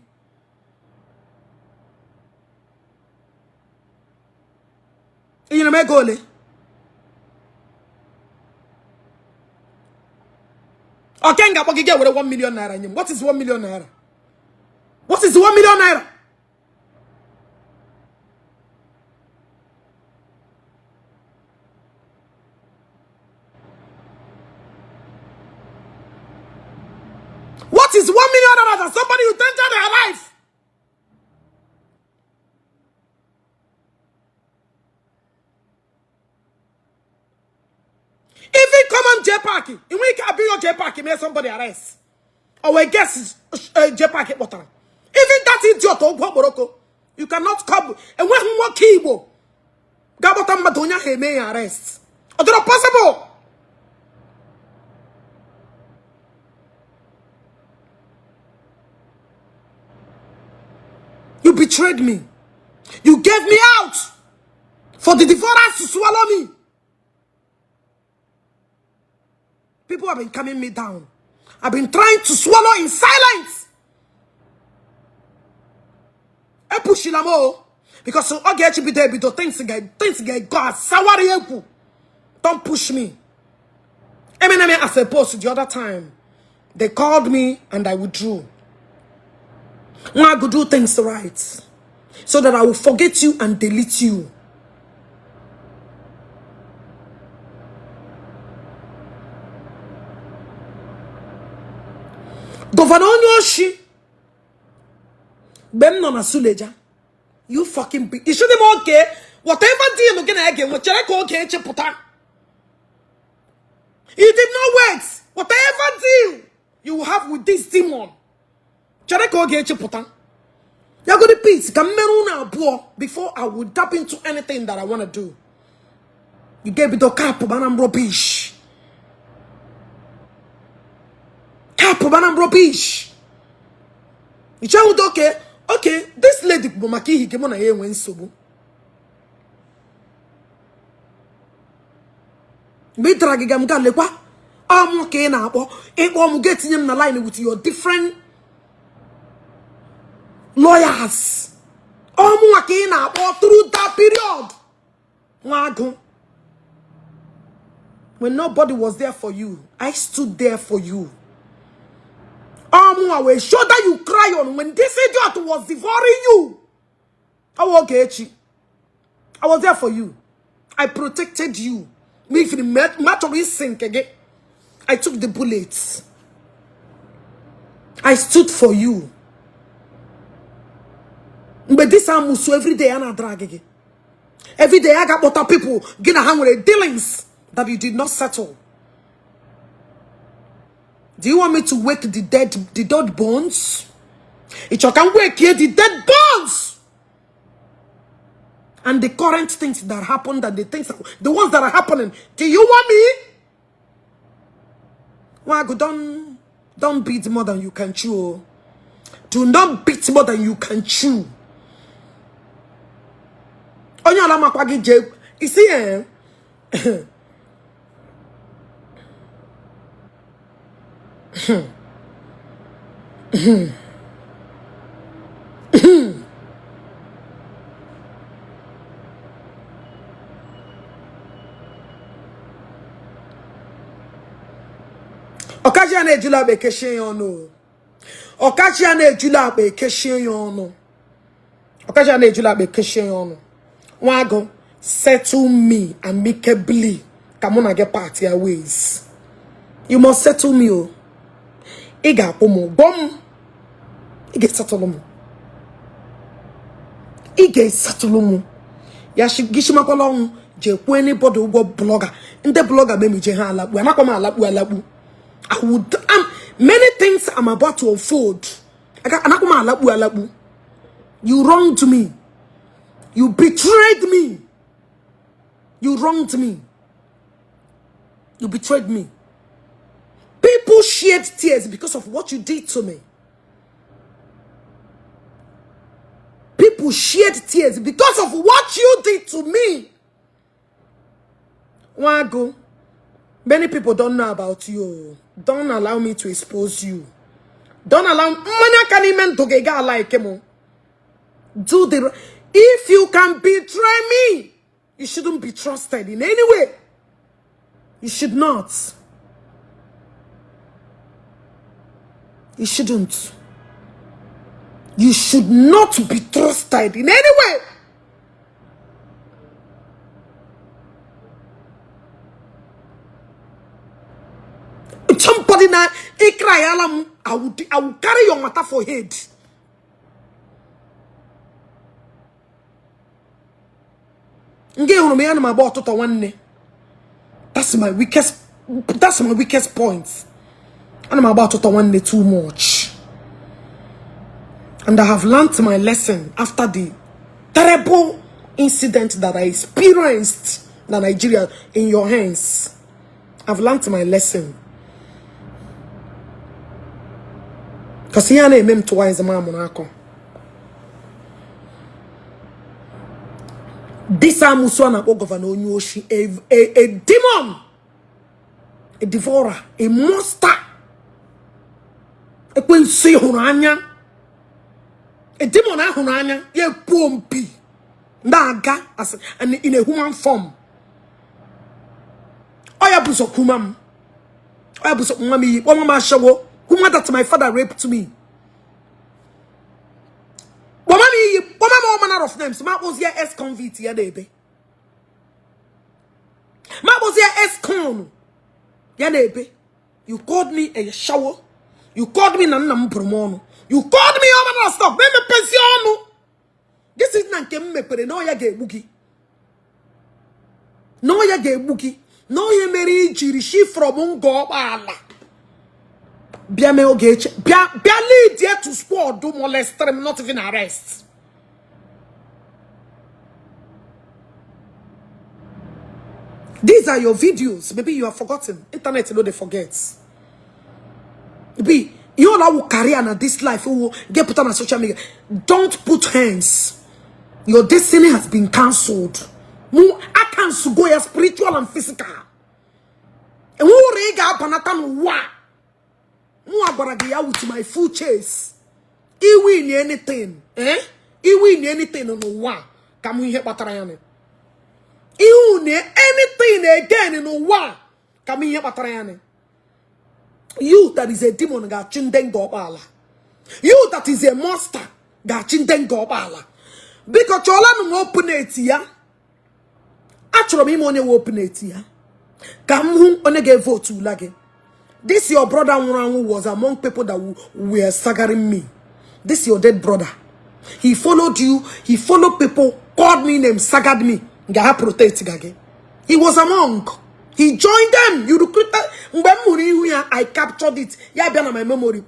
Ị nyere m ego ole? Okay, m ga-akpọ gị ga were 1 million naira nye m. What is 1 million naira? What is 1 million naira? What is $1 million that somebody who entered their life? Even common J Park, in we can be your J Park, may somebody arrest. Or we guess J Park. Even that idiot, Morocco, you cannot come. And when one keyboard, Gabota Madonya he may arrest. Is it possible? You betrayed me. You gave me out for the devourers to swallow me. People have been coming me down. I've been trying to swallow in silence. I push it because okay, be there, things get God. Don't push me. Eminem as a post the other time, they called me and I withdrew. I could do things right so that I will forget you and delete you. Governor Onyoshi, Ben no na Suleja, you fucking be. You shouldn't be okay. Whatever deal you gonna get, okay, you did not wait. Whatever deal you have with this demon, you're going to peace. Before I would tap into anything that I want to do. You gave me the cap, but I'm rubbish. Cap, but I'm rubbish. You say, okay, okay, this lady, he came on a when so. Me drag him, I'm okay now, but I'm getting him in the line with your different lawyers. I'm okay now, but through that period, when nobody was there for you, I stood there for you. I will show that you cry on when this idiot was devouring you. I was there for you. I protected you. Me if the matter is sink again. I took the bullets. I stood for you. But this amusu every day I drag again. Every day I got other people getting hungry dealings that you did not settle. Do you want me to wake the dead bones? It can wake here the dead bones. And the current things that happened and the things that, the ones that are happening. Do you want me? Wago, don't beat more than you can chew. Do not beat more than you can chew. You see, eh? Ọkachi a na-ejula akpa ekechie ya ọnụ. Ọkachi a na-ejula akpa ekechie ya ọnụ. Ọkachi a na-ejula akpa ekechie ya ọnụ. Nwago, Settle me amicably. Ka mụ na gị part ya ways. You must settle me o. Ị ga-akwụ m ụgwọ m. Ị ga-esetụlụ m. Ị ga-esetụlụ m. Ya gị shimakwala ọnwụ jee kwuo anybody ụgwọ blogger. Ndị blogger memije ha alakpu. Anakwa m alakpu alakpu. I would many things I'm about to unfold. Anakwa m alakpu alakpu. You wronged me. You betrayed me. You wronged me. You betrayed me. People shed tears because of what you did to me. People shed tears because of what you did to me. Wago, many people don't know about you. Don't allow me to expose you. Don't allow like him. Do the if you can betray me, you shouldn't be trusted in any way. You should not. You shouldn't. You should not be trusted in any way. Somebody now, I will carry your matter for head. That's my weakest. That's my weakest point. And I'm about to one day too much. And I have learned my lesson after the terrible incident that I experienced in Nigeria in your hands. I've learned my lesson. Because here I am twice a man. This amusu na governor Onyoshi, a demon, a devourer, a monster. Ekwensu hụrụ anya. A demon ahụrụ anya, ya pompi. Na-aga as in a human form. Oya buso kumam. Oya buso kumami. Oya ma shawo. Kuma that my father raped me. Mama all manner of names. Ma was here ex-convict ya debe. Ma was here ex-con. Ya debe. You called me a shower. You called me nana mpromono. You called me all manner of stuff. Me pension. This is na nke m mepere na oya ga-egbu gị. Na oya ga-egbu gị. Na oya mere ijiri shi from ngo ọkpa ala. Bịa mee oge eche. Bịa lead here to squad do molest them, not even arrest. These are your videos. Maybe you have forgotten. Internet, you know, they forget. Be you all will carry on this life who get put on social media. Don't put hands. Your destiny has been cancelled. I cancel go your spiritual and physical. And who rega panatan wa? With my full chase. He win anything. Eh? He win anything on the one. Come we hear Batrayane. He win anything again in the one. Come here Batrayane. You that is a demon got chindengo. You that is a monster got chindengo. Because chola no open it ya. Actually, me money open it ya. Come who only vote to lage. This your brother was among people that were staggering me. This your dead brother. He followed you. He followed people, called me names, staggered me. He was among. He joined them. You recruited. I captured it. My memory.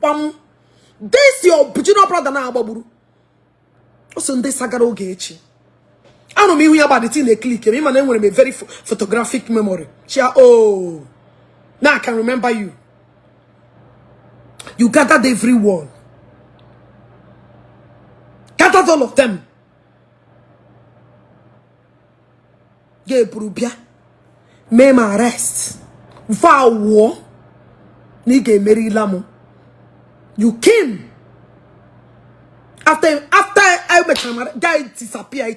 This your junior brother na agbaburu. Also, they staggered Ogechi. I don't mean about the thing they click. Me man a very photographic memory. Oh, now I can remember you. You gathered everyone. Gathered all of them. Gebrubia. Meme arrest. Vow war. Nige Mary Lamo. You came. After I met him, guy disappear. He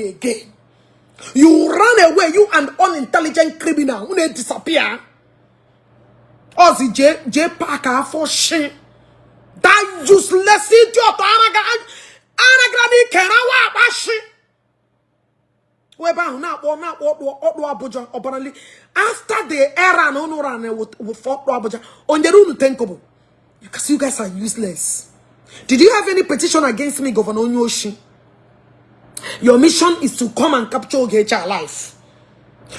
again. You ran away, you an unintelligent criminal. You disappear. Ozzy J Parker for shit. That useless idiot. Anagrani Kerawa Bashi. Ebe ahụ na-akpọ na-akpọ ọkpụ ọkpụ Abuja ọbarali after the era na unu ran with ọkpụ Abuja o nyere unu 10 kobo. Because you guys are useless. Did you have any petition against me, Governor Onyeoshi? Your mission is to come and capture Ogechi alive.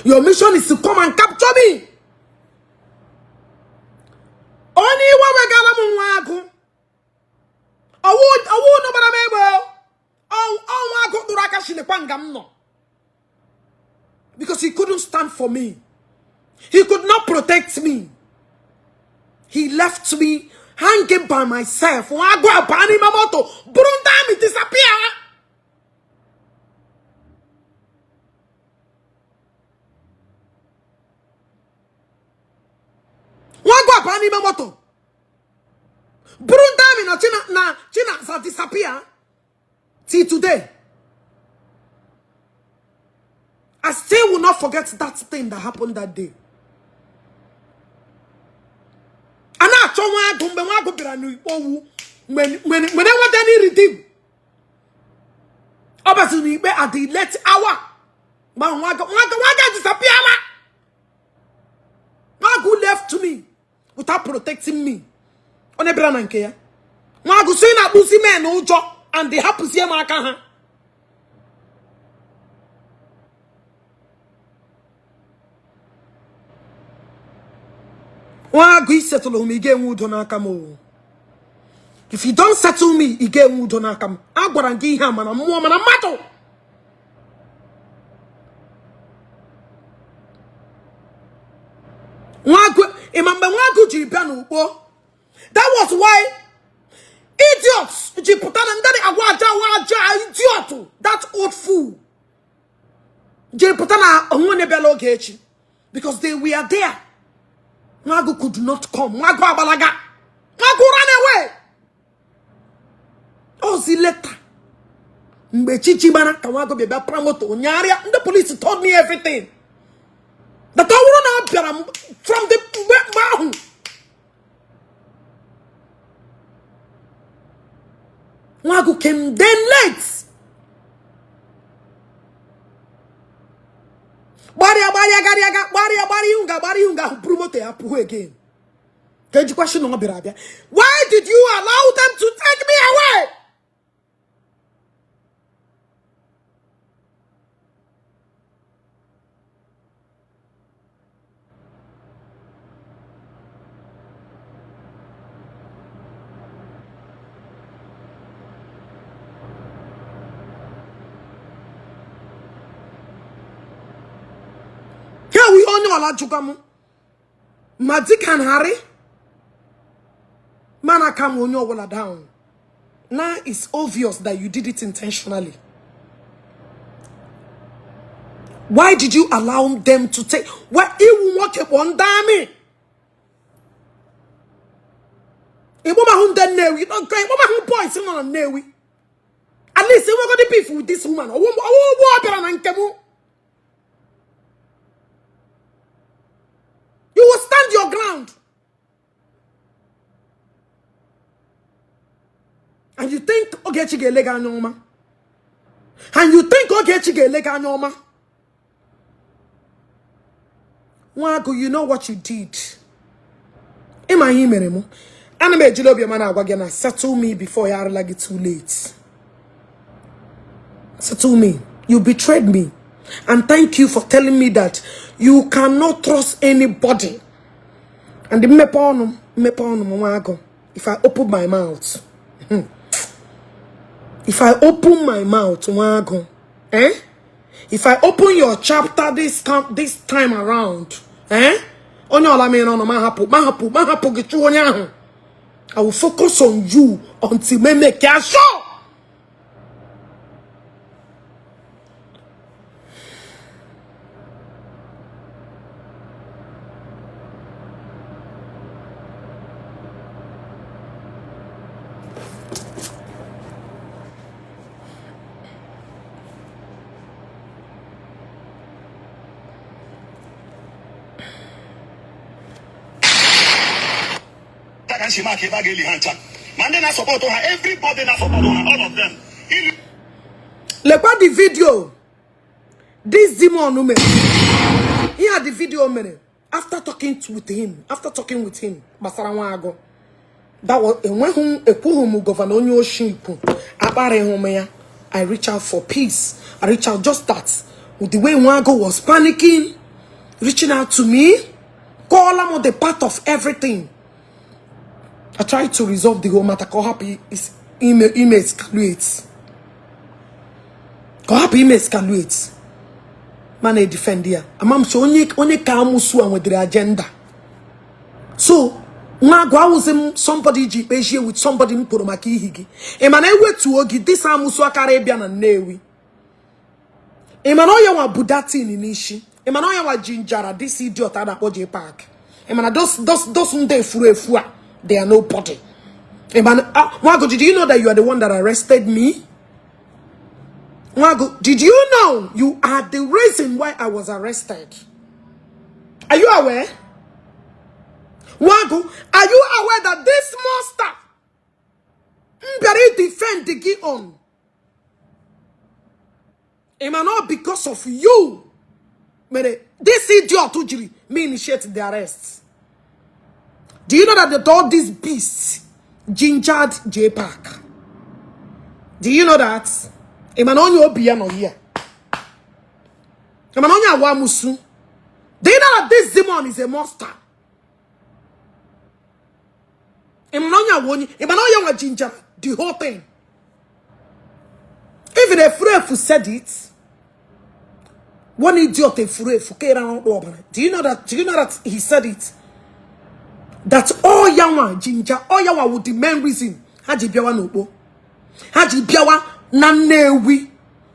Your mission is to come and capture me. Onye iwe wegara m nwa agụ. Ọwụ unu gbara m egbe. Ọnwa agụ tụrụ aka shilekwa nga m nọ. Because he couldn't stand for me. He could not protect me. He left me hanging by myself. Nwa agụ abaa n'ime moto bụrụ ndị amị disappear. Nwa agụ abaa n'ime moto bụrụ ndị amị na China na Chinaza disappear till today. I still will not forget that thing that happened that day. A na-achọ nwa agụ mgbe nwa agụ bịara n'ikpe owu mgbe na-enweta any redeem. Ọ baziri n'ikpe at the late hour. Mgbe ahụ nwa agụ disappear. Nwa agụ left me without protecting me. Onye bịara na nke ya. Nwa agụ si na-akpụzi men ụjọ and hapụzie m aka ha. Nwa agụ isetụlụ m ị ga-enwe udo n'aka m o. If you don't settle me, ị ga-enwe udo n'aka m. Agwara m gị ihe a mana mmụọ mana mmadụ. Nwa agụ ịma mgbe nwa agụ jiri bịa n'ugbo. That was why idiots ji pụta na ndị agwa aja agwa aja idiot that old fool jiri pụta na onwe onye bịala Ogechi because they were there. Nwa agụ could not come. Nwa agụ agbalaga. Nwa agụ ran away. Ozi later mgbe chichi gbara ka nwa agụ bịa bịa pra moto nyarịa ndị police told me everything. That ọ bụrụ na ọ bịara from the mgbe ahụ nwa agụ came then late. Gbarịa gbarịa garịa ga gbarịa gbarịa ihu ga gbarịa ihu ga ahụ buru moto ya pụọ again. Ka ejikwa shi na ọ bịara abịa. Why did you allow them to take me away? Here we onye ọla jụga m ma dịka narị mana ka m onye ọbụla down. Now it's obvious that you did it intentionally. Why did you allow them to take? Why iwu nwoke kpọọ ndị amị? Ịkpọmahụ ndị Nnewi, ịkpọmahụ boys nọ na Nnewi. At least enwegodi beef with this woman. Ọwụ ụgbọ ọ bịara na nke m. You will stand your ground. And you think Ogechi ga-ele gị anya ọma. And you think Ogechi ga-ele gị anya ọma. Nwa agụ, you know what you did. Ịma ihe i mere mụ. Ana m ejiri obiọma na-agwa gị na settle me before ya arụla gị too late. Settle me. You betrayed me. And thank you for telling me that you cannot trust anybody. And the mmepe ọnụ mmepe ọnụ m nwa agụ. If I open my mouth, if I open my mouth, nwa agụ, eh? If I open your chapter this time around, eh? Onye ọla mere ọnụ ma hapụ ma hapụ ma hapụ gị chụọ onye ahụ. I will focus on you until me make sure. Ka nsi maka ebe a ga-eli ha ncha ma ndị na-asọpọtụ ha, everybody na-asọpọtụ ha, all of them. Lekwa the video. This demon mere ihe a, the video mere after talking with him, after talking with him gbasara Nwaagụ. That was enweghị ekwughị m governor onye oshi ikwu akparịghị m ya. I reach out for peace. I reach out just that with the way Nwaagụ was panicking, reaching out to me, call am the part of everything. I tried to resolve the whole matter ka ọ hapụ ime escalate, ka ọ hapụ ime escalate. Mana edefend ya, ama m sị onye onye ka amụsụ a nwedịrị agenda. So Nwaagụ, awụzi m somebody ji kpejie with somebody m kwuru maka ihi gị. Ị ma na ewetuo gị, this amụsụ akara ịbịa na Nnewi. Ị ma na onye nwa bụ datin n'isi. Ị ma na onye nwa jinjara this idiot a na-akpọ J Park. Ị ma na those ndị efuru efu a, they are nobody. Ị ma na Nwaagụ, did you know that you are the one that arrested me? Nwaagụ, did you know you are the reason why I was arrested? Are you aware? Nwaagụ, are you aware that this monster m bịara defend gị on? Ị ma not because of you mere this idiot jiri me initiate the arrest? Do you know that all these beasts gingered J Park? Do you know that? Ị ma na onye obi ya nọ here? Ị ma na onye awa musu? Do you know that this demon is a monster? Ị ma na onye awa onye? Ị ma na onye nwa ginger the whole thing? Even Efurefu said it. One idiot Efurefu. Do you know that? Do you know that he said it? That all yawa ginger, all yawa with the main reason. Ha ji bịawa n'Ukpo. Ha ji bịawa na Nnewi,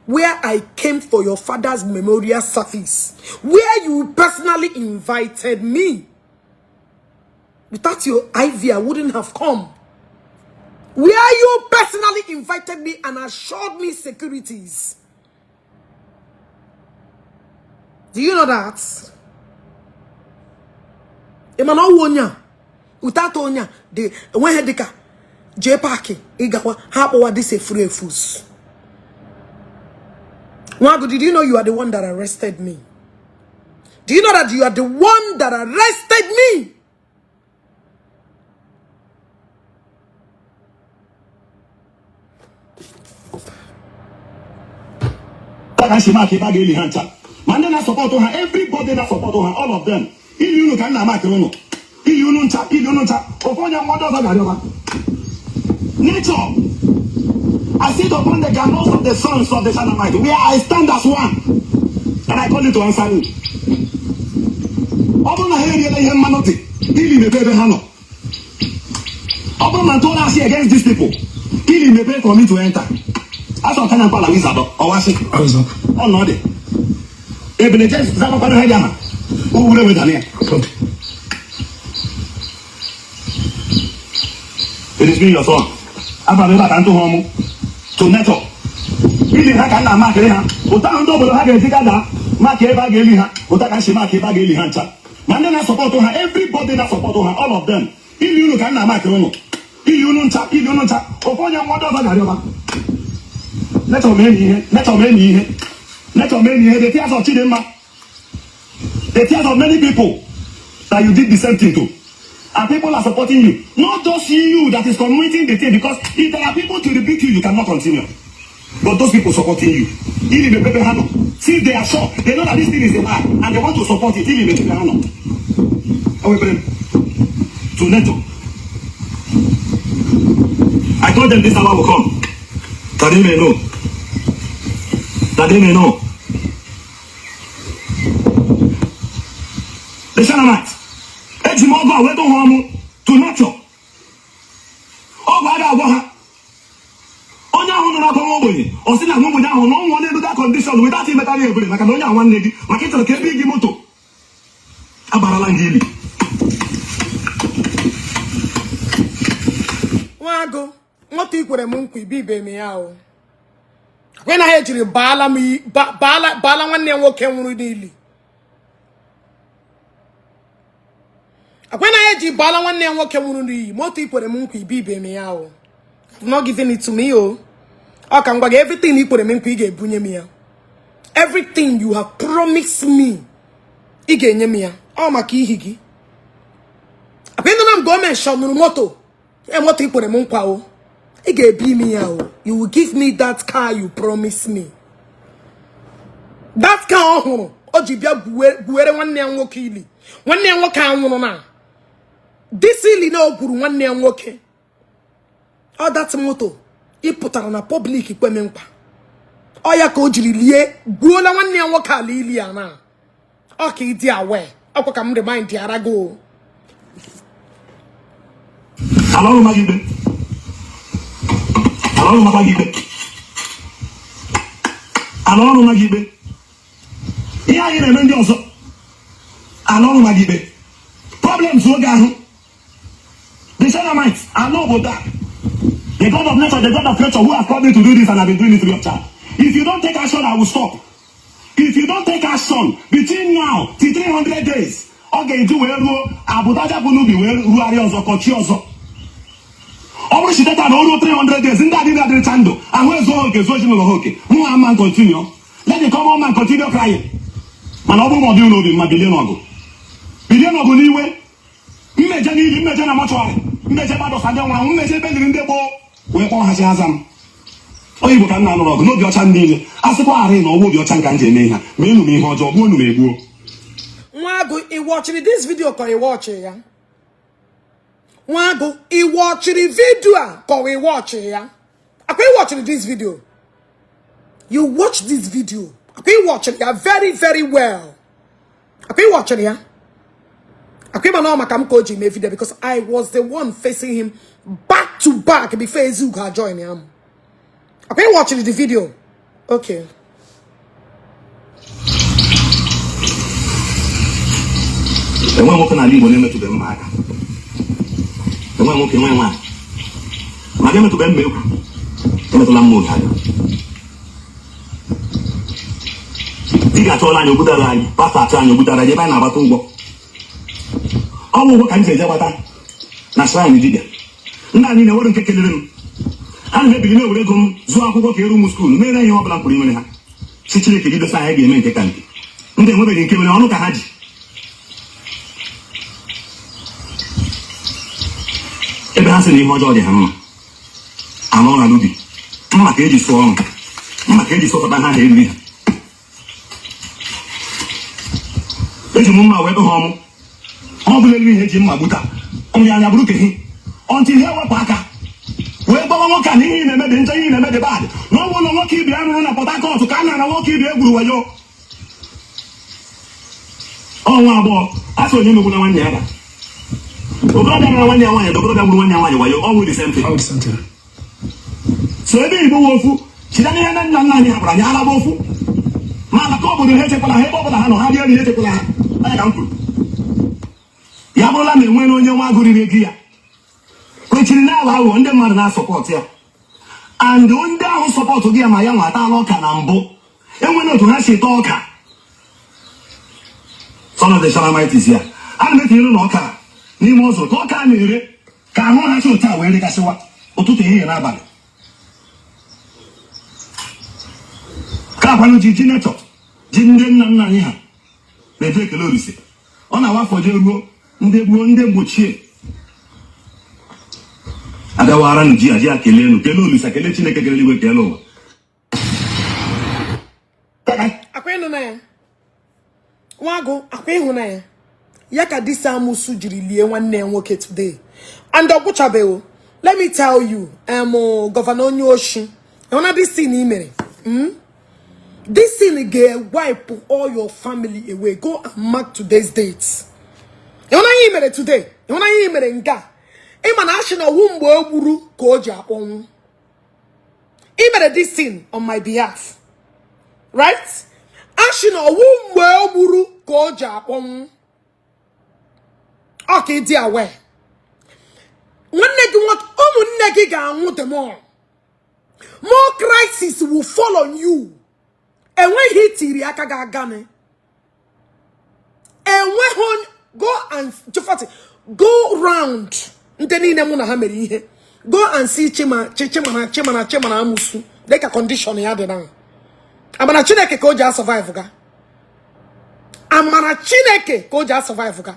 where I came for your father's memorial service, where you personally invited me. Without your IV, I wouldn't have come. Where you personally invited me and assured me securities. Do you know that? Ị ma na ọwụ onye a, without onye a, the enweghị dịka J Park ịgakwa ha akpọwa this efurefus. Nwagu, did you know you are the one that arrested me? Do you know that you are the one that arrested me? Ka si maka ebe a ga-eli ha ncha, ma ndị na-asọpọtụ ha, everybody na-asọpọtụ ha, all of them, ili unu ka m na-amakịrị unu, ili unu ncha, ili unu ncha. Ofu onye nwa, ndị ọzọ ga-arịọba. Nature, I sit upon the gallows of the sons of the Shunammite, where I stand as one, and I call you to answer me. Ọ bụrụ na ha eriela ihe mmanụ dị, ili mepe ebe ha nọ. Ọ bụrụ na ntụrụ asị against these people, ili mepe for me to enter. Asọ kanya mkpala wizard ọwasị ọ nọ dị ebele je zabakwara ha dị aha owure wedana ya. It is me, your son. Aba m ebe a ka ntụ ha ọmụ to nature. Ili ha ka m na-amakịrị ha. Ụta ahụ ndị obodo ha ga-eji gada maka ebe a ga-eli ha. Ụta ka si maka ebe a ga-eli ha ncha. Ma ndị na-asọpọtụ ha, everybody na-asọpọtụ ha, all of them. Ili unu ka m na-amakịrị unu. Ili unu ncha, ili unu ncha. Ofu onye nwa, ndị ọzọ ga-arịọba. Nature mee ihe, nature mee ihe. Nature mee ihe. The tears of Chidinma. The tears of many people that you did the same thing to. And people are supporting you. Not just you that is committing the thing, because if there are people to rebuke you, you cannot continue. But those people supporting you, ili mepepe ha nọ. Since they are sure, they know that this thing is a lie, and they want to support it, ili mepepe ha nọ. To nature. I told them this hour will come. That they may know. That they may know. The Shunammite. Eji m ọgụ a wee ha ọmụ to nature. Ọgwụ a ga-agwọ ha. Onye ahụ nọ n'akwa nwa ogbenye, ọ sị na nwa ogbenye ahụ na ọ nwụọ n'elu that condition without imetara ya ebere, maka na onye a nwanne gị, maka ịchọrọ ka ebe gị moto abarala gị ili. Nwagụ, moto ikwere m nkwa ibibe m ya o. Kwe na ha ejiri baala m baala baala nwanne ya nwoke nwụrụ n'ili. Akwe na ya eji baala nwanne ya nwoke nwụrụ n'iyi. Moto ikwere m nkwa ibibe m ya o. I've not given it to me o. Ọ ka m gwa gị, everything ikwere m nkwa ị ga-ebunye m ya. Everything you have promised me, ị ga-enye m ya. Ọ maka ihi gị. Akwa ịnụ na m gọọmenti shọnụrụ moto. E moto i kwere m nkwa o. Ị ga-ebi m ya o. You will give me that car you promised me. That car ọ hụrụ o ji bịa gwuere nwanne ya nwoke ili. Nwanne ya nwoke anwụrụ na. This ili na o gwuru nwanne ya nwoke. Ọ that moto ị pụtara na public kwe m nkwa. Ọ ya ka o jiri lie gwuola nwanne ya nwoke ala ili ya na. Ọ ka ị dị aware. Ọkwa ka m remind ara gị o. Ala ọrụ ma gị ikpe. Ala ọrụ makwa gị ikpe. Ala ọrụ ma gị ikpe. Ihe anyị na-eme ndị ọzọ. Ala ọrụ ma gị ikpe. Problems oge ahụ. The Shanamites, ala obodo a. The God of nature, the God of creature who has called me to do this and I've been doing it free of charge. If you don't take action, I will stop. If you don't take action between now till 300 days, ọ ga-eji wee ruo abụdaja bụ n'ubi wee rugharịa ọzọ kọchie ọzọ. Ọ bụrụ chiteta na o ruo 300 days, ndị adịghị adịrịcha ndụ, ahụ ezuo ha oke, zuo ezinụlọ ha oke. Mụ ama continue. Let the common man continue crying. Mana ọ bụrụ ma ọ dịghị n'obi mma, bilie n'ọgụ. Bilie n'ọgụ n'iwe. Mmeje n'ili, mmeje na mortuary, mmeje gbadọsa ndị nwụrụ anwụ, mmeje ebe liri ndị gboo wee kpọọ ha chi aza m. Onye Igbo ka m na-anụrụ ọgụ n'obi ọcha m niile. A sịkwa arị na ọgwụ obi ọcha nka m ji eme ihe a, ma enu m ihe ọjọọ, gbuo unu m egbuo. Nwagụ, ị watchiri this video ka ị watchị ya? Nwagụ, ị watchiri video a ka ị watchị ya? Akwa ị watchiri this video? You watch this video. Akwa ị watchiri ya very very well. Akwa ị watchiri ya? Akwa ịma na ọ maka m ka o ji mee video because I was the one facing him back to back before Ezugo join him. Akwa ị watchiri the video? Okay. Enwe nwoke n'ala Igbo na-emetụbeghị mma aka. Enwe nwoke, enwe nwaanyị. Ma gị emetụbeghị mma ekwu. Emetụla mma oge aka. Di ga-achọọla anyị ogbutara anyị, pastọ achọ anyị ogbutara anyị ebe anyị na-agbata ụgwọ. Ọ bụ ụgwọ ka m ji eje gbata na shrine dibịa. Ndị anyị na-ewere nke kelere m. Ana m ebili na-ewere ego m zụọ akwụkwọ ka eru m school mere ihe ọ bụla m pụrụ imere ha. Si Chineke gị dosa anyị ga-eme nke ka nke. Ndị enwebeghị nke mere ọnụ ka ha ji. Ebe ha sị na ihe ọjọọ dị ha mma. Anọ na n'ubi. Mma ka eji sụọ ọrụ. Mma ka eji sụpụta ha ha eriri ha. Eji m mma wee dụ ha ọmụ. Ọ bụla eriri ihe eji mma gbuta. Nri anya bụrụ kehi. Until ha ewepụ aka. Wee gbawa nwoke a na ihe ị na-eme dị njọ, ihe ị na-eme dị bad. Na ọ bụrụ na nwoke ibe ya rụrụ na Port Harcourt ka a nara nwoke ibe egwuru wayo. Ọnwa agbọghọ a sị onye megbuna nwanne ya da. Okorobịa nara nwanne ya nwaanyị, okorobịa gburu nwanne ya nwaanyị wayo, ọ wụ the same thing. So ebe Igbo nwe ofu, chida n'ihe na nna nna anyị hapụrụ anyị alaba ofu. Ma alaka obodo ha echekwala ha ebe ọbụla ha nọ, ha dị elu ha echekwala ha. Anya ka m kwuru. Ya bụrụla na enwere onye nwa agụ riri ego ya. Kwechiri na aghọ aghụghọ ndị mmadụ na-asupport ya. And ndị ahụ support gị ya ma ya nwa ataala ọka na mbụ. Enwere otu ha si taa ọka. Son of the Shalamites ya. Ana m etinyere na ọka n'ime ụzọ ka ọka a na-ere ka ahụ ha si otu a wee regasịwa ụtụtụ ehihie n'abalị. Ka akwanụ ji ji netọ ji ndị nna nna anyị ha na-eji ekele Olise. Ọ na-awa afọ jee ruo ndị gboo ndị gbochie abịawara nụ ji a ji a kelee nụ kelee Olise kelee Chineke kere eluigwe kelee ụwa. Akwa ịnụ na ya Nwagụ, akwa ịhụnanya ya ka this amusu jiri lie nwanne ya nwoke today and ọ gwụchabeghị. Let me tell you, governor onye oshi, ịhụna this thing ị mere, this thing ga-wipe all your family away. Go and mark today's date. Ịhụnanya ị mere today, ịhụnanya ị mere nga ịma na ashị na ọwụ mgbe o gburu ka o ji akpọnwụ. Ị mere this thing on my behalf, right? Ashị na ọwụ mgbe o gburu ka o ji akpọnwụ. Ọ ka ịdị aware. Nwanne gị nwoke, ụmụnne gị ga-anwụ the more. More crisis will fall on you. Enweghị itiri aka ga-agani. Enweghị onye go and Chifati, go round ndị niile mụ na ha mere ihe. Go and see Chima, Chimana, Chimana, Chimana amusu. Dịka condition ya dị na. Amara Chineke ka o ji asurvive ga. Amara Chineke ka o ji asurvive ga.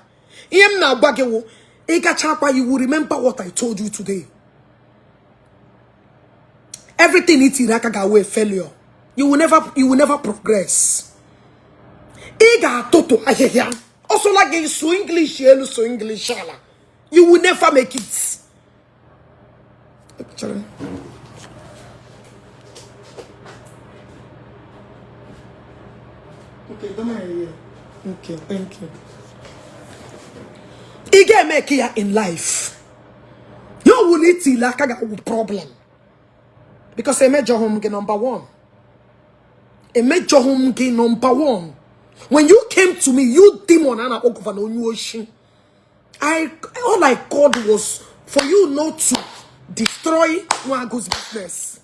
Ihe m na-agwa gị wụ ị gacha akwa, you will remember what I told you today. Everything i tiri aka ga-awụ a failure. You will never progress. Ị ga-atụtụ ahịhịa. Ọsọla gị sụ English elu, sụ English ala. You will never make it. Chere. Okay, don't worry. Okay, thank you. Ị ga-emeke ya in life. Ya ọwụla itili aka ga-awụ problem. Because emejọghị m gị, number one. Emejọghị m gị, number one. When you came to me, you demon a na-akpọ Governor onye oshi. I all I called was for you not to destroy Nwagu's business.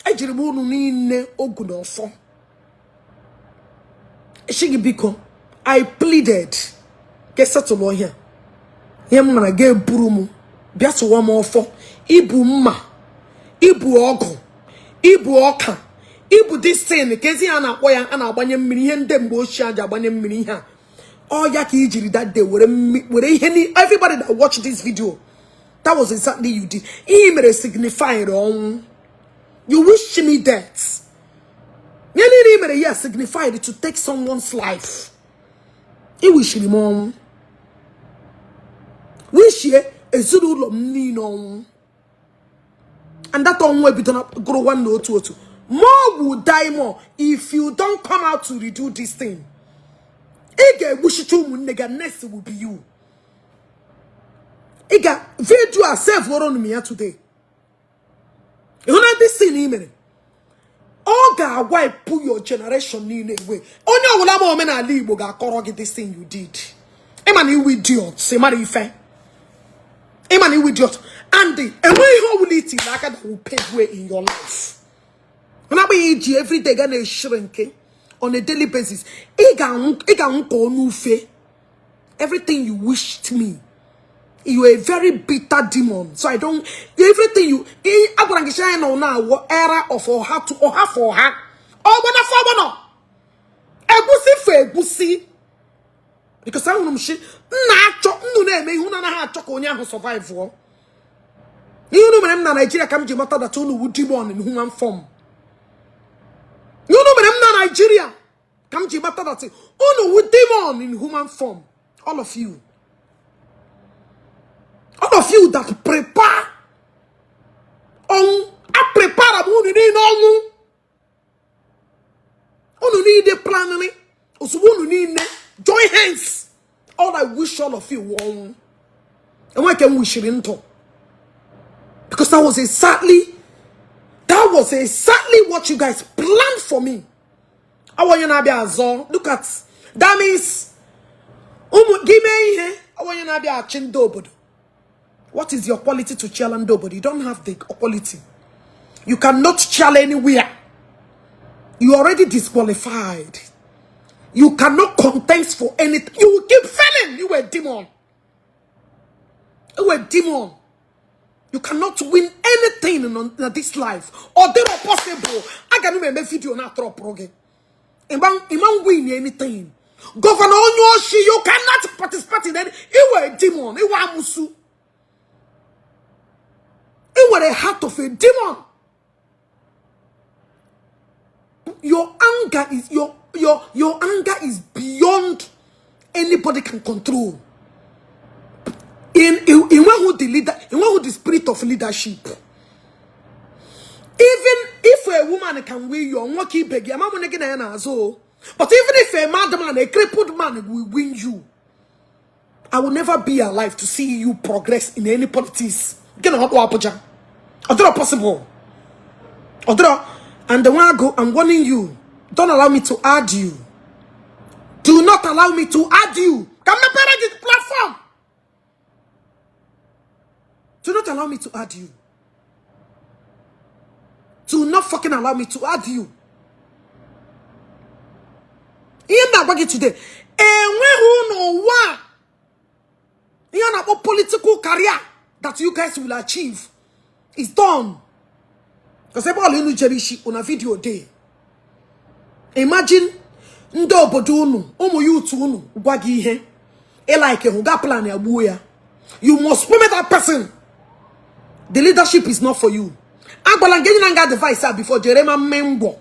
Ejiri m unu niile ogu na ọfọ. Eshi gị biko, I pleaded. Ka settle ihe. Ihe m mara ga-eburu m bịa sụwa m ọfọ. Ibu mma, ibu ọgụ, ibu ọka, ibu this thing ka ezi a na-akpọ ya, a na-agbanye mmiri, ihe ndị mgbe ochie a ji agbanye mmiri, ihe a. Ọ ya ka i jiri that day were were ihe ni. Everybody that watch this video, that was exactly you did. Ihe i mere signified ọnwụ. You wish me death. Ihe niile i mere ya signified to take someone's life. I wishiri m ọnwụ, wishie ezinụlọ m niile ọnwụ, and that ọnwụ ebido na gụrụ nwanne otu otu. More will die more if you don't come out to redo this thing. Ị ga-egbuchicha ụmụnne gị and next will be you. Ị ga video a save woro m ya today. Ịhụ na this thing ị mere, ọ ga-wipe your generation niile away. Onye ọbụla ma omenala Igbo ga-akọrọ gị this thing you did. Ịma na iwu idiot, ịmara ife, ịma na iwu idiot, and enweghị ihe ọbụla itiri aka that will pave way in your life. Na akpa iji everyday ga na-eshiri nke on a daily basis. Ị ga-anwụ, ị ga-anwụ ka ọnụ ufe. Everything you wished me, you are a very bitter demon. So I don't, everything you, agwara gị sị na na awọ era of ọha to ọha for ọha, ọgbọnọ for ọgbọnọ, egusi for egusi, because ahụrụ m shi nna achọ nnu na-eme ihe unu anaghị achọ ka onye ahụ survive ọ. Ihe unu mere m na Nigeria ka m ji mata that unu wu demon in human form. Ihe unu mere m na Nigeria ka m ji mata that unu wu demon in human form. All of you, all of you that prepare ọnwụ, a prepare m unu niile ọnwụ. Unu niile planning ozugbo, unu niile join hands. All I wish all of you wụ ọnwụ. Enwe ke m wishiri ndụ, because that was exactly what you guys planned for me. Awọ onye na-abịa azọ. Look at that. Means ụmụ gị mee ihe, awọ onye na-abịa achị ndị obodo. What is your quality to chiala ndị obodo? You don't have the quality. You cannot chiala anywhere. You already disqualified. You cannot contest for anything. You will keep failing. You were a demon. You were a demon. You cannot win anything in this life. Or they are possible. I can even make video na drop gị. Iman win anything. Governor Onyoshi, you cannot participate in any. You were a demon. You were amusu. You were a heart of a demon. Your anger is your anger is beyond anybody can control. In who the leader, in who the spirit of leadership. Even if a woman can win you, nwoke ibe gị, ama m gị na ya na-azụ o. But even if a madman, a crippled man will win you, I will never be alive to see you progress in any politics. Gị na ọkpụ Abuja. Ọ dịrọ possible. Ọ dịrọ. And the one I go, I'm warning you. Don't allow me to add you. Do not allow me to add you. Ka m mepere gị platform. Do not allow me to add you. Do not fucking allow me to add you. Ihe m na-agwa gị today, enweghị n'ụwa a ihe a na-akpọ political career that you guys will achieve is done. Because ebe ọla unu jere isi una video dey. Imagine ndị obodo unu, ụmụ youth unu gwa gị ihe ị like hụ ga plan ya gbuo ya. You must permit that person. The leadership is not for you. Agwala nke na nga advice a before jere ma mme ngwọ.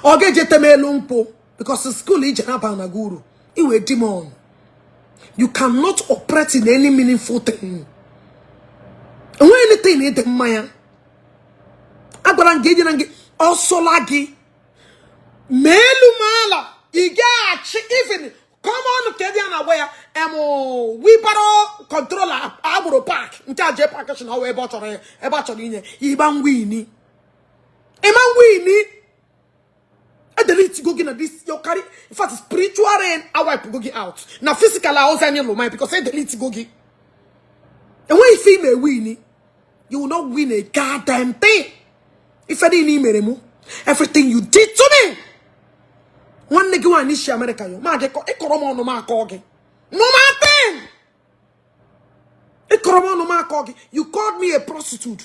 Ọ ga-eje teme elu nkwụ because school ije na-aba na gị uru. Iwe demon. You cannot operate in any meaningful thing. Enweghị anything ịdị mma ya. Agwara m gị ejina gị ọsọla gị ma elu ma ala ị ga-achị even common ka edi a na-agba ya em wheelbarrow controller agboro park nke a jee park si na ọwa ebe ọ chọrọ ebe a chọrọ inye ịgba ngwa ini ịma ngwa ini edelete go gị na this your carry. In fact, spiritual realm a wipe go gị out na physical ahụzi anyị lụ mine because edelete go gị. Enweghị ife ime win. You will not win a goddamn thing. Ife niile i mere mụ, everything you did to me, nwanne gị nwaanyị si Amerịka yo ma gị ịkọrọ m ọnụ m akọ gị no thing, ịkọrọ m ọnụ m akọ gị. You called me a prostitute.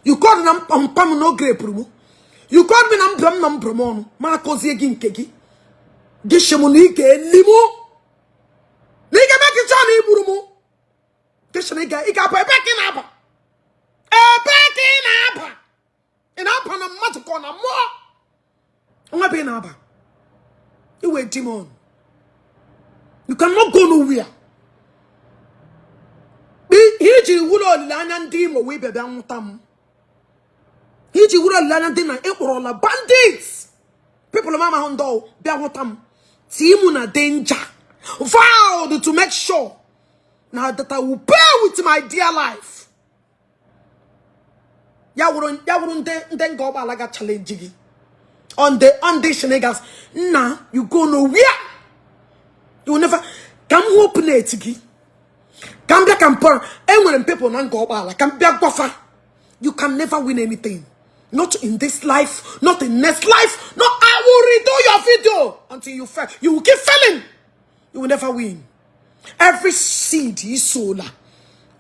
You called na mpa m na oge pụrụ m. You called me na mbịa m na mbụrụ m ọnụ ma akọzie gị nke gị gị shi m na ị ga-eli mụ na ị ga-eme gị chọọ na igburu mụ gị shi na ị ga-aba ebe ka ị na-aba, ebe ka ị na-aba, ị na-aba na mmadụ ka ọ na mmụọ nwa ebe ị na-aba. Iwe demon. You cannot go nowhere. Ihe ijiri wụlọ olileanya ndị Imo wee bịa bịa nwụta m, iji wụrụ olileanya ndị na ịkpọrọla bandits people mama ahụ ndị ọwụ bịa nwụta m tii mụ na danger, vowed to make sure na that I will pay with my dear life. Ya wụrụ ya wụrụ ndị ndị nga ọgbaala ga challenge gị on the shenanigans nna. You go nowhere. You will never. Ka m hụ open gị ka m bịa ka m pụrụ enwere m people na nga ọgbaala ka m bịa gwafa. You can never win anything, not in this life, not in next life. No, I will redo your video until you fail. You will keep failing. You will never win. Every seed you sow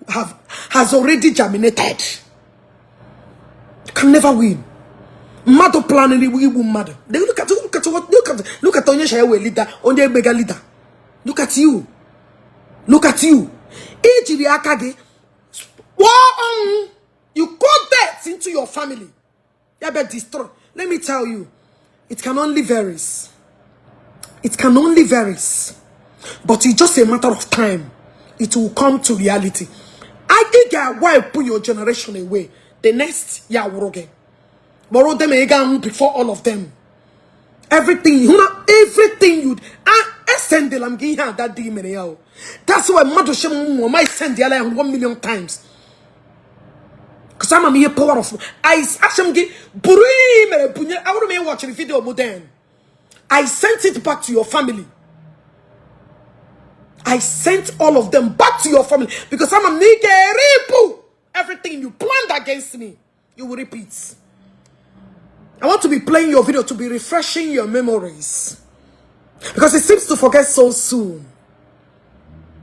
have has already germinated. You can never win. Mmadụ planning igbu igbu mmadụ. They look at what look at onye shaya wee leader, onye mega leader. Look at you, look at you. Ijiri aka gị kpọọ ọnwụ. You call death into your family ya bịa destroy. Let me tell you, it can only varies, it can only varies, but it's just a matter of time. It will come to reality. I ga-wipe your generation away. The next ya wụrụ gị kpọrọ them ị ga-anwụ before all of them. Everything you know, everything you esendela m gị ihe ada dị mere ya o. That's why mmadụ shi m nwụọ ma send ya ya 1 million times because ama m ihe power of I asị m gị bụrụ ihe i mere bunye awụrụ m ịwatchiri video m. Then I sent it back to your family. I sent all of them back to your family because I'm a nigga. Everything you planned against me, you will repeat. I want to be playing your video to be refreshing your memories because it seems to forget so soon.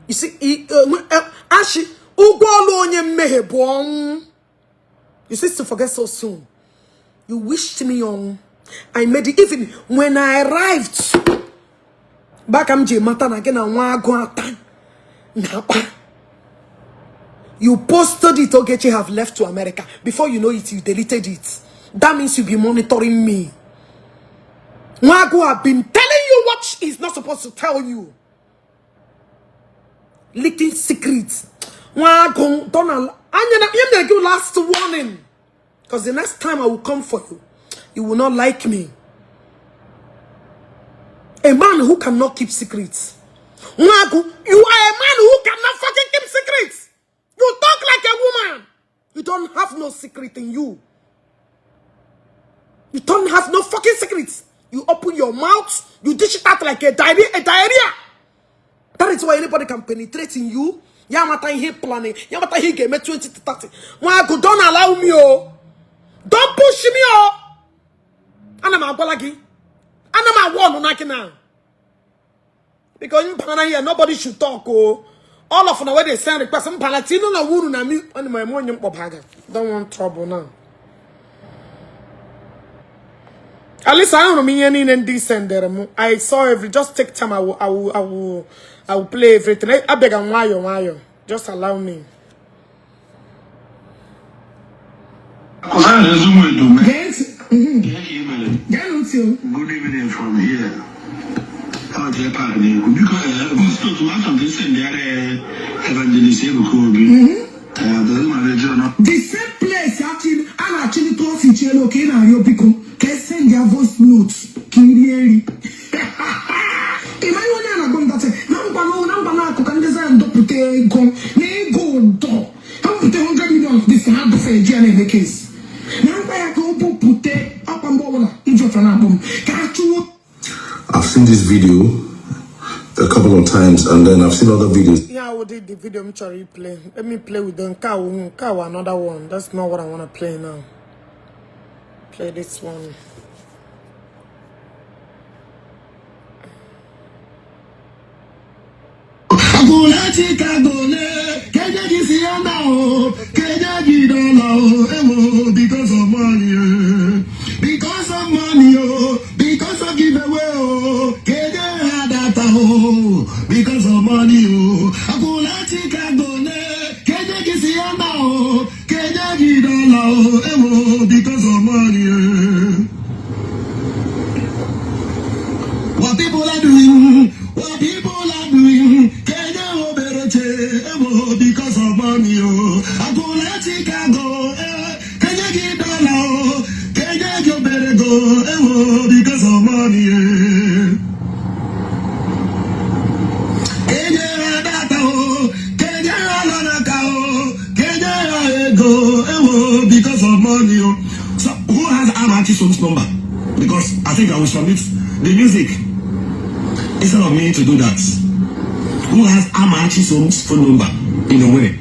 You see, Ashi, ụgwọ ọlụ onye mmehie bụ ọnwụ. You seem to forget so soon. You wished me on. I made it even when I arrived. Back m ji mata na gị na nwa agụ ata na-akpa. You posted it, Ogechi have left to America. Before you know it, you deleted it. That means you be monitoring me. Nwagu have been telling you what he's not supposed to tell you. Leaking secrets. Nwagu, don't allow. I'm gonna give you last warning. Because the next time I will come for you, you will not like me. A man who cannot keep secrets. Nwagu, you are a man who cannot fucking keep secrets. You talk like a woman. You don't have no secret in you. You don't have no fucking secrets. You open your mouth, you dish it out like a diarrhea. A diarrhea. That is why anybody can penetrate in you. Ya mata ihe planning. Ya mata ihe ga-eme 20 to 30. Nwagu, don't allow me, oh. Don't push me, oh. Ana m agwala gị. Ana m agwa ọnụ na gị now. Because mpana here, nobody should talk, oh. All of them, when they send request, mpana tinu na wuru na mi. Ana m eme onye mkpọba aga. Don't want trouble now. At least ahụrụ m ihe niile ndị sendere m. I saw every, just take time. I will play everything. Abịaga nwayọ nwayọ, just allow me. Good evening from here. Ọ dị park na-ekwu biko voice note m achọrọ ka ị sendịara Evangelist Ebuka Obi. The same place actually a na-achịlite ọfịs elu ka ị na-arịọ biko ka e send ya voice note ka ị rie nri. Ị ma ihe onye a na-agwa m datị na ngwa na ngwa na-akụ ka ndị Zion dọpụta ego na ego ụdọ ha bupụta 100 million this ha dọfa eji ya na-eme case na ngwa ya ka o bupụta akwa mgbe ọbụla iji ọcha na-akpọ m ka a chụọ. I've seen this video a couple of times and then I've seen other videos. Yeah, I did the video m chọrọ play. Let me play with the nke a wụ nke a wụ another one. That's not what I want to play now. Play this one. Akwụna Chicago le kenye gị si ya na o kenye gị dọla o ewo because of money eh. Because of money o, because of giveaway o, kenye ha data o, because of money o. Akwụna Chicago le kenye gị si ya na o kenye gị dọla o ewo because of money eh. What people are doing, what people are doing, Kenya obereche, ewo, because of money, oh. Akwụna Chicago, eh, Kenya gị dollar, oh, Kenya gị obere go, ewo, because of money, eh. Kenya ha data, oh, Kenya ha lọnaka, oh, Kenya ha ego, ewo, because of money, oh. So, who has Amachi Som's number? Because I think I will submit the music instead of me to do that. Who has Amachi Som's phone number in a way?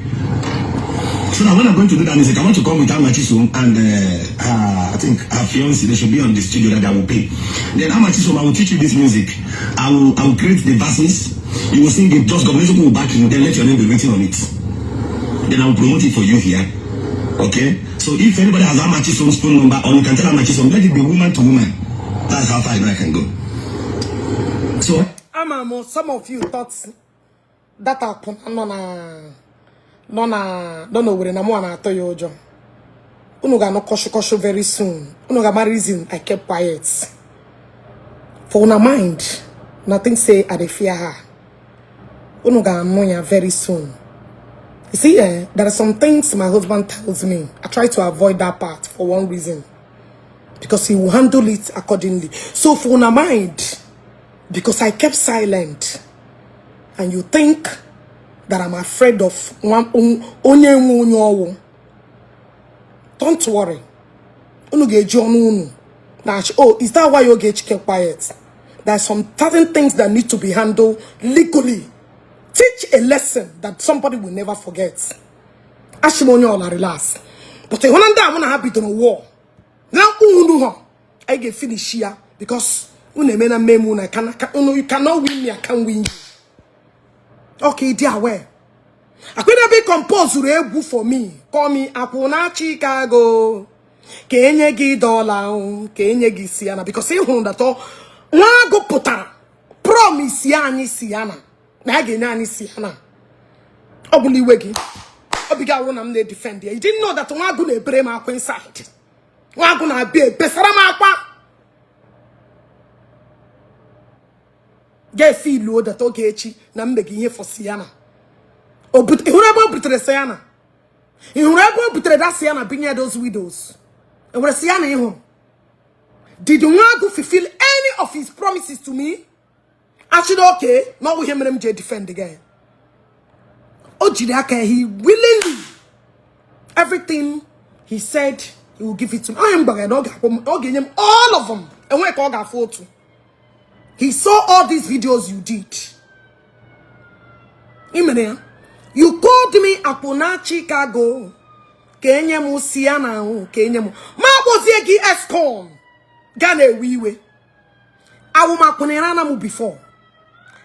So that when I'm going to do that music, I want to come with Amachi Som and her, I think her fiance. They should be on the studio that I will pay. Then Amachi Som, I will teach you this music. I will create the verses. You will sing it. Just government will back you. Then let your name be written on it. Then I will promote it for you here. Okay? So if anybody has Amachi Som's phone number, or you can tell Amachi Som, let it be woman to woman. That's how far I know I can go. So Ama m some of you thought that akwụna nọ na Owerri na mụ na-atọ ya ụjọ. Unu ga-anụ kọshụ kọshụ very soon. Unu ga-ama reason I kept quiet. For una mind, nothing say I dey fear her. Unu ga-anụ ya very soon. You see, eh, there are some things my husband tells me. I try to avoid that part for one reason. Because he will handle it accordingly. So for una mind, because I kept silent, and you think that I'm afraid of one onye nwe onye ọwụ. Don't worry. Unu ga-eji ọnụ unu na-achị. Oh, is that why Ogechi kept quiet? There are some certain things that need to be handled legally. Teach a lesson that somebody will never forget. Asị m onye ọla relax. But ịhụ na ndị a mụ na ha bidoro war. Na unu ha, anyị ga-efinish ya because unu eme na mmemme unu unu you cannot win me, I can win you. Okay, dị aware. Akwụna ebe compose egwu for me. Call me Akwụna Chicago. Ka enye gị dọla o, ka enye gị siana because ị hụrụ that nwa agụ pụtara promise ya anyị siana na a ga-enye anyị siana. Ọ bụla iwe gị obi gị awụ na m na-edefend ya. You didn't know that nwa agụ na-ebere m akwa inside. Nwa agụ na-abịa ebesara m akwa ga-efe iluo that oge echi na mbe gị ihe for siana. Ị hụrụ ebe o butere siana? Ị hụrụ ebe o butere that siana binye those widows? Enwere siana ị hụrụ? Did Nwagu fulfill any of his promises to me? Actually, okay, na ọ bụ ihe mere m ji defend gị. O jiri aka ya, he willingly everything he said he will give it to me. Onye m gwara ya na ọ ga-akwụ m, ọ ga-enye m all of them. Enweghị ka ọ ga-afụ otu. He saw all these videos you did. Ị mere ya. You called me Akwụna Chicago. Ka enye m si ya na ahụ ka enye m. Ma akpọzie gị escon. Gaa na-ewe iwe. Awụ m akwụna na m before.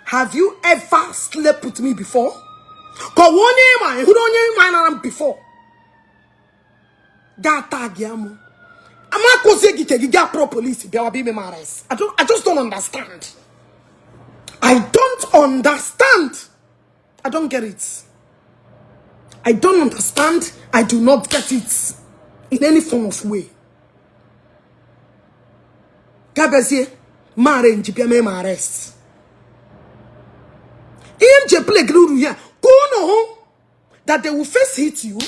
Have you ever slept with me before? Ka ọ wụ onye ịma ị hụrụ onye ịma nara m before. Gaa tag ya mụ. Amakozie gị ke gị gaa pro police bịawa bịa ime m arrest. I just don't understand. I don't understand. I don't get it. I don't understand. I do not get it in any form of way. Gabezie ma arrange bịa mee m arrest. Ihe m ji play uru ya ka unu hụ that they will first hit you.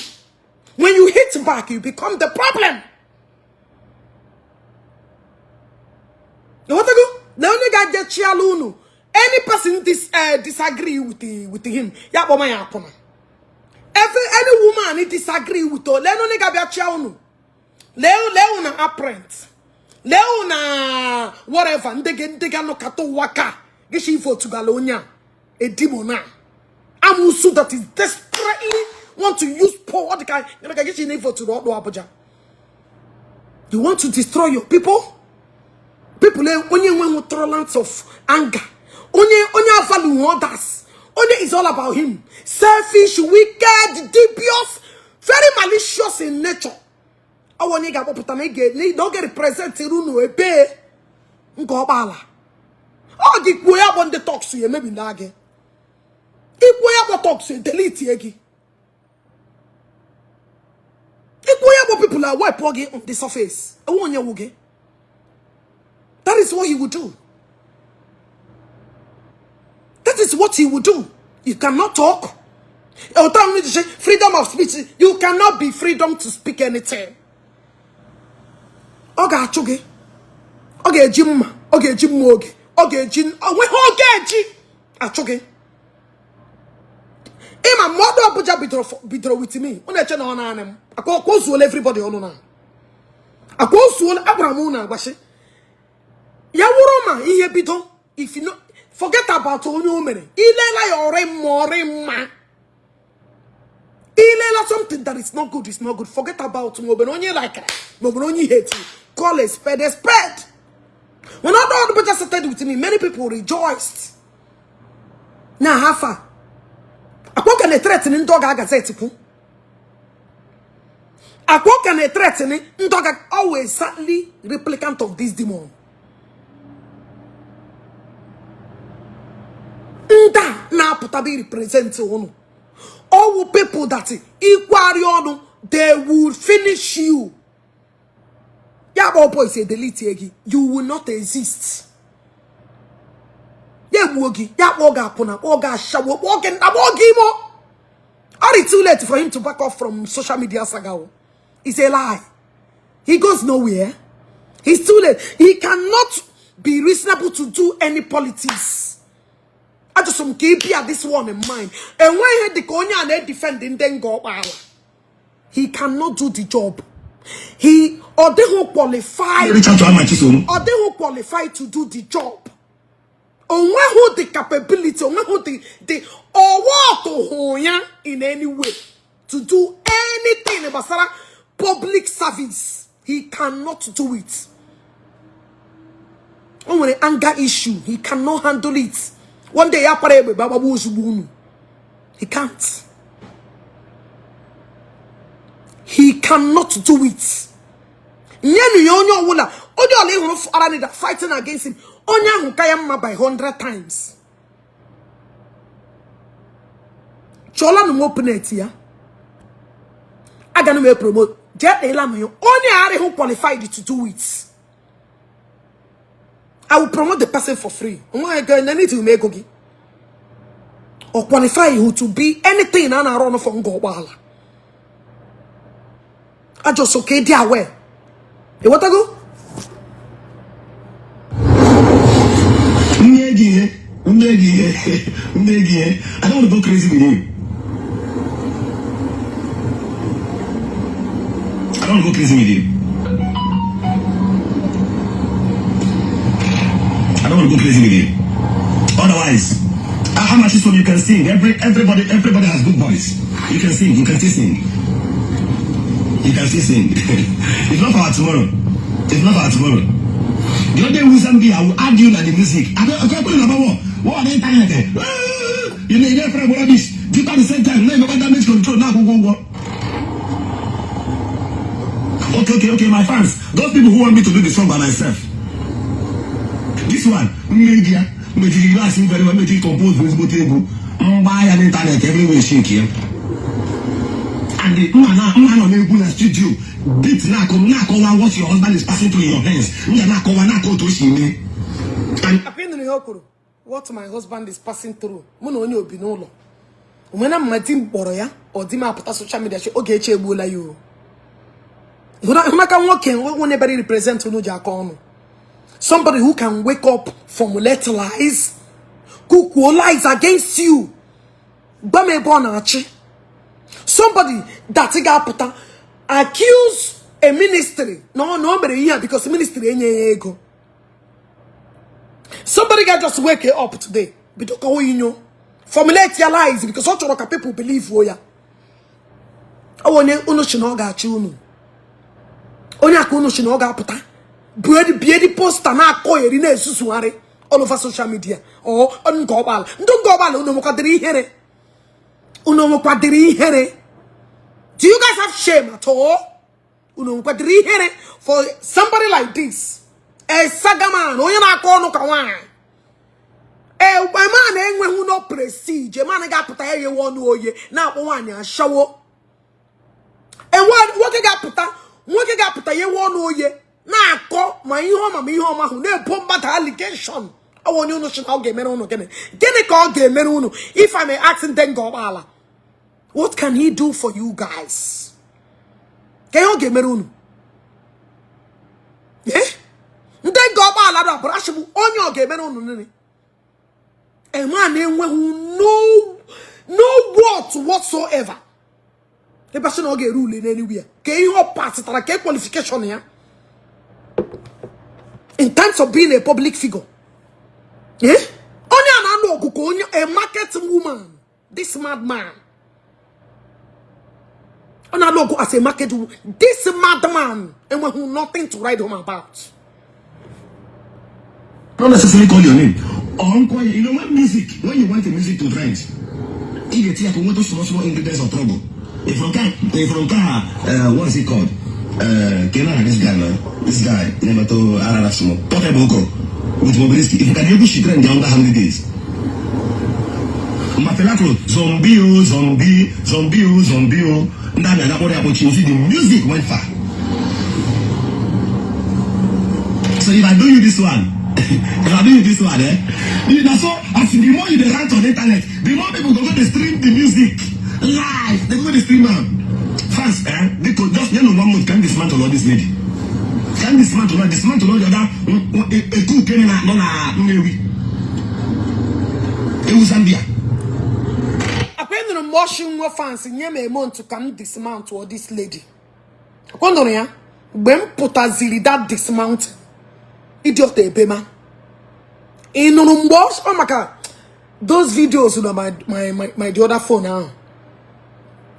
When you hit back, you become the problem. Ịghọtago? Na onye ga-eje chiala unu, any person disagree with him, ya kpọma ya akwụna. Any woman disagree with lee onye ga-abịa chia unu. Lee unu apprent. Lee unu whatever ndị ga-anọkọta ụwa ka gị shi vote gala onye a edimo na amusu that is desperately want to use power. The guy, you know, get you vote to Abuja. You want to destroy your people? People onye nwe tolerance of anger. Onye value others. Onye is all about him. Selfish, wicked, dubious, very malicious in nature. I want you to put don't get represent unu ebe nke ọkpala. Ọ gị kwuo ya bụ ndị talks ya emebi na gị. Ikwuo ya bụ talks ya delete gị. Ikwuo ya bụ people are wipe gị on the surface. Ewu onye wu gị. That is what he would do. That is what he would do. You cannot talk. Freedom of speech. You cannot be freedom to speak anything. Ọ ga-achụ gị. Ọ ga-eji mma. Ọ ga-eji mma oge. Ọ ga-eji onweghị ọ ga-eji achụ gị. Ịma mmadụ Abuja bidoro with me. Unu eche na ọ naanị m. Akwa ozuola everybody ọnụ na. Akwa ozuola agwara m unu agwashi. Ya wụrụ ma ihe bido, if you know, forget about onye o mere. Ilela ya ọrị mma ọrị mma. Ilela something that is not good is not good. Forget about maọbụ onye like maọbụ onye hate. Call a spade a spade. When other people started with me, many people rejoiced. Now how far? Akwa ka na-threaten ndị ọ ga-agazeti kwu. Akwa ka na-threaten ndị ọ ga always sadly replicant of this demon. Ndị a na-apụtabe represent unu. All people that ikwari ọnụ, they will finish you. Ya bụ boys delete gị. You will not exist. Ya egbuo gị, ya kpọọ gị akwụna, kpọọ gị ashawo, kpọọ gị nta, kpọọ gị imo. It's too late for him to back off from social media saga. It's a lie. He goes nowhere. It's too late. He cannot be reasonable to do any politics. I just want keep this one in mind. And when he the konya and defend then go he cannot do the job. He or they who qualified or they who qualified to do the job. Onwe who the capability, onwe who the or what to in any way to do anything about public service. He cannot do it. Only anger issue, he cannot handle it. One day, he can't. He cannot do it. Fighting against him. By 100 times. Chola no open it here. I gonna promote. Only who qualified to do it. I will promote the person for free. I need to make or qualify you to be anything and I run for Ngobala. I just okay, dear, where? You want to go? I don't want to go crazy with you. I don't want to go crazy with you. I don't want to go crazy with you. Otherwise, how much is so you can sing? Everybody has good voice. You can sing. You can still sing. You can still sing. It's not for our tomorrow. It's not for our tomorrow. The other day we I will add you like the music. I don't okay, put it about what? What on the internet? You know, you never rubbish. Do at the same time. No, you got damage control now. Go. Okay. My fans, Those people who want me to do the song by myself. This one, media, media, you ask me very well, media compose ezigbote egwu. Mgba ya n'internet everywhere shake ya. And the mma nọ n'egwu na studio, beat na-akọwa what your husband is passing through in your hands. M ga na-akọwa na-akọ otu o si mee. And Akwa ịnụrụ ihe o kwuru, what my husband is passing through. Mụ na onye obi n'ụlọ onwena mma di m kpọrọ ya, ọ di m apụta social media chi Ogechi egbuola ya o. Hụnaka nwoke onye bịara represent unu ji aka ọnụ. Somebody who can wake up, formulate lies, kukwuo lies against you, gwa m ebe ọ na-achị. Somebody that ga-apụta accuse a ministry na ọ mere ihe a because ministry enye ya ego. Somebody ga just wake up today, bido kọwa inyo, formulate ya lies because ọ chọrọ ka people believe o ya. Ọ onye unu chi na ọ ga-achị unu, onye aka unu chi na ọ ga-apụta bie di poster na-akọ eri na-esusugharị all over social media. Ọ nke ọgbala ndị nke ọgbala, unu nwekwadịrị ihere? Unu nwekwadịrị ihere? Do you guys have shame at all? Unu nwekwadịrị ihere for somebody like this, a saga man, onye na-akọ ọnụ ka nwaanyị, a man enweghị no prestige, a man ga-apụta ya yewe ọnụ oye na-akpọ nwaanyị ashawo, nwoke ga-apụta yewe ọnụ oye na-akọ ma ihe ọma ma ihe ọma ahụ, na-ebo mmadụ allegation. Ọ onye unu si na ọ ga-emere unu gịnị? Gịnị ka ọ ga-emere unu? If I may ask, ndị nga ọgbaala, what can he do for you guys? Ka ihe ọ ga-emere unu? Eh? Ndị nga ọgbaala na abụrụ bụ onye ọ ga-emere unu nini? A man enweghị no worth whatsoever. Ebe sị na ọ ga-eru ule n'eluigwe ya, ka ihe ọ pasịtara, ka qualification ya in terms of being a public figure. Eh? Onye a na-anụ ọgụ ka onye a market woman. This madman, ọ na-alụ ọgụ as a market woman. This madman enweghị nothing to write home about. Not necessarily call your name. Or uncle, you know when music, when you want the music to trend, you get here to small small ingredients of trouble. If from car, what is it called? Kenan, this guy, man, this guy, never to Arara small. Portable with Bobrisky. If you can able to trend under how many days? Mapelakro, zombie, oh, zombie, zombie, oh, zombie, oh. Ndani na what you see, the music went far. So if I do you this one, if I do you this one, eh? You know, so as the more you dey rant on the internet, the more people go to stream the music live. They go to stream am. Fans, eh? They could just 1 month can dismantle all this lady. Can dismantle all the other. Eku kene na no na Nnewi. Ewu Zambia. Akwa nụrụ m ọchị nwa fans nye m a month ka m dismount all this lady. Akwa nụrụ ya mgbe m pụtaziri that dismount, idiot ebema. Ị nụrụ mgbe ọ maka those videos na my the other phone ahụ.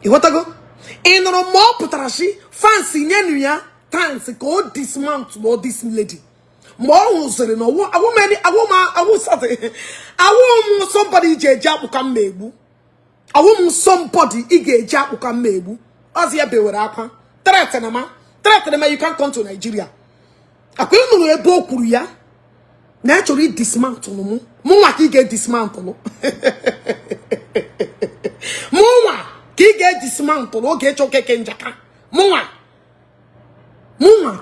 Ị ghọtago? Ị nụrụ mgbe ọ pụtara shi fans nyenu ya thanks ka o dismount all this lady. Mgbe ọ hụziri na awụ m somebody ji eji akpụ ka m egbu. Awụ m somebody ị ga-eji akpụ ka m egbu. Ọzi ya bewere akwa. Threaten ma you can't come to Nigeria. Akwa ị nụrụ ebe o kwuru ya na ị chọrọ i dismount mụ. Mụ nwa ka ị ga-edismount mụ. Mụ nwa ka ị ga-edismount oge ịchọ keke njaka. Mụ nwa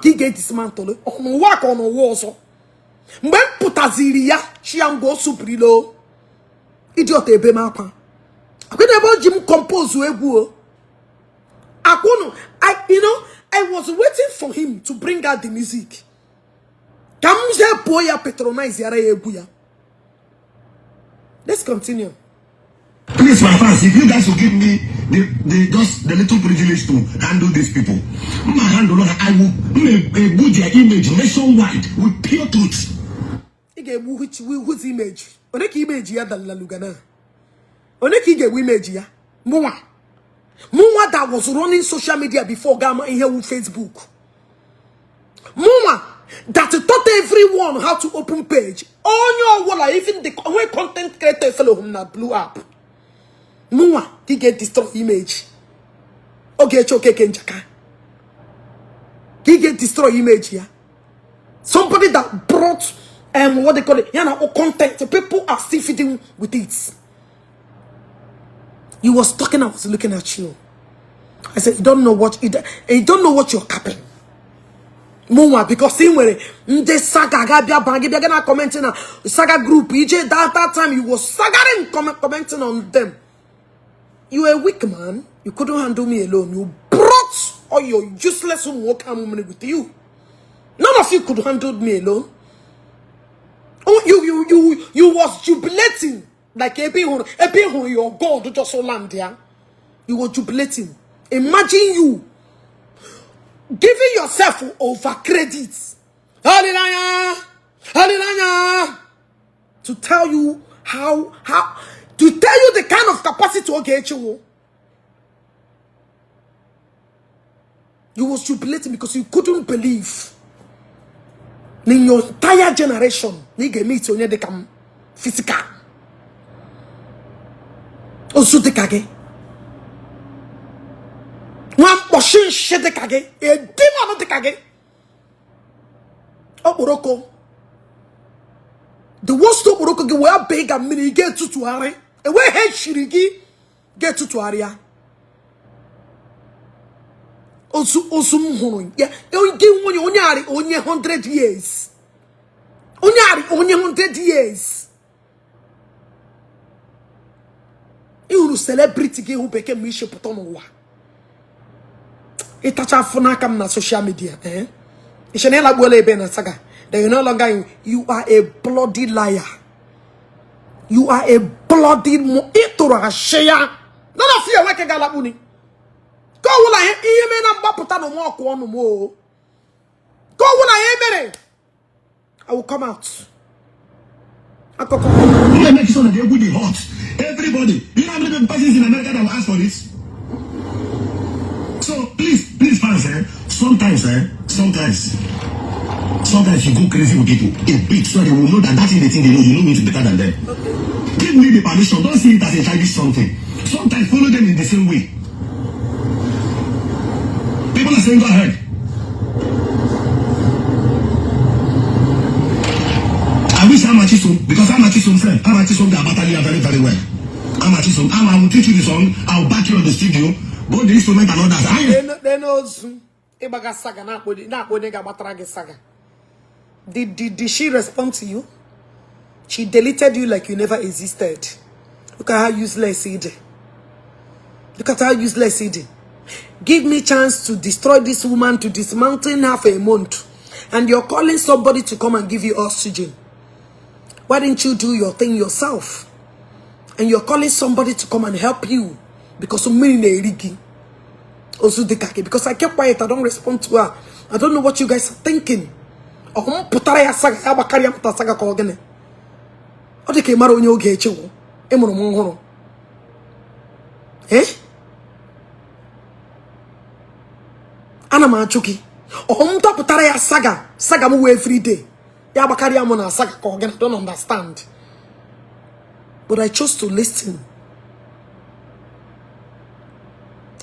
ka ị ga-edismount ọnụwa ka ọnụwa ọzọ. Mgbe m pụtaziri ya chi ya mgbe o supirilo idiot ebe m akwa. Akwa ebe o ji m compose egwu o. Akwụnụ, I was waiting for him to bring out the music. Ka m jee pụọ ya patronize yara ya egwu ya. Let's continue. Please, my fans, if you guys will give me the just the little privilege to handle these people, my handle, I will put their image nationwide with pure truth. Ị ga-egbu whose image? Onye ka image ya dalala lugana? Onye ka ị ga-egbu image ya? Mụnwa. Mụnwa that was running social media before Gama ihe wu Facebook. Mụnwa that taught everyone how to open page. Onye ọbụla, even the only content creator fellow him na blue app. Mụnwa ka ị ga-destroy image. Ogechi Okeke Njaka. Ka ị ga-destroy image ya. Somebody that brought what they call it, ya na content. People are still feeding with it. You was talking, I was looking at you. I said, you don't know what you're capping. Mụnwa, because ị nwere ndị saga ga-abịa ba gị bịa gị na commenting na saga group ije. That time you was sagaring, commenting on them. You were a weak man. You couldn't handle me alone. You brought all your useless ụmụ nwoke amụmere with you. None of you could handle me alone. Oh, you was jubilating like ebe ị hụrụ, ebe ị hụrụ your God just land ya. You were jubilating. Imagine you giving yourself over credit. Hallelujah, hallelujah. To tell you how to tell you the kind of capacity Ogechi wo. You was jubilating because you couldn't believe in your entire generation na ị ga-eme onye dịka m physical ozu dịka gị, nwa mkpọchi nshi dịka gị, a demon dịka gị, okporoko, the worst okporoko gị wee bee ga mmiri ga-etutugharị enweghị shiri gị ga-etutugharị ya. Ozu, ozu m hụrụ ya gị nwunye onye arị onye 100 years, onye arị onye 100 years. Ị hụrụ celebrity gị hụ bekee ma isi pụta n'ụwa ịtacha afụ n'aka m na social media, eh? Iche na ịlagbuola ebe na saga that you no longer in. You are a bloody liar. You are a bloody ị tụrụ ashị ya. None of you enweke ga-alakpu ni ka ọ wụla ihe mere na mgbapụta na ọkụ ọnụ m o ka ọ wụla ihe mere. I will come out. Akụkọ. You make sure that they go the hot. Everybody. You know how many persons in America that will ask for this? So please, please, fans, eh? Sometimes, eh? Sometimes you go crazy with people a bit so they will know that that is the thing they know. You know it better than them. Give me the permission. Don't see it as a childish something. Sometimes follow them in the same way. People are saying, go ahead. I wish Amachi because Amachi some friend, Amachi some Gabatalia very, very well. Amachi some, I will teach you the song. I will back you on the studio, both the instrument and others. They knows Ibaga saga na akpọ ga-agbatara gị saga. Did she respond to you? She deleted you like you never existed. Look at how useless he did. Look at how useless he did. Give me chance to destroy this woman, to dismantle her for a month. And you're calling somebody to come and give you oxygen. Why didn't you do your thing yourself? And you're calling somebody to come and help you. Because because I kept quiet, I don't respond to her. I don't know what you guys are thinking. Ọ pụtara ya saga ya gbakarịa pụta saga ka ọ gịnị? Ọ dị ka ị mara onye oge echewo ịmụrụ m ọhụrụ. Eh? Ana m ajụ gị. Ọ m dọpụtara ya saga saga m wee everyday. Ya gbakarịa m na saga ka ọ gịnị? I don't understand. But I chose to listen.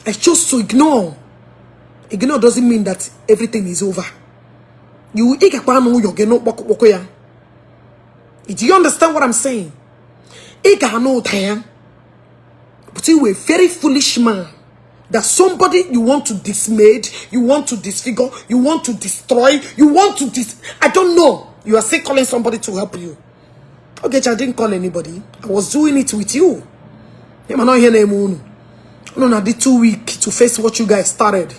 I chose to ignore. Ignore doesn't mean that everything is over. You ị gakwa anụ ụyọ gị n'ụkpọkụkpọkụ ya. Do you understand what I'm saying? Ị ga-anụ ụda ya. But you were a very foolish man. That somebody you want to dismay, you want to disfigure, you want to destroy, you want to dis... I don't know. You are still calling somebody to help you. Okay, I didn't call anybody. I was doing it with you. You not hear name. Unu na dị too weak to face what you guys started.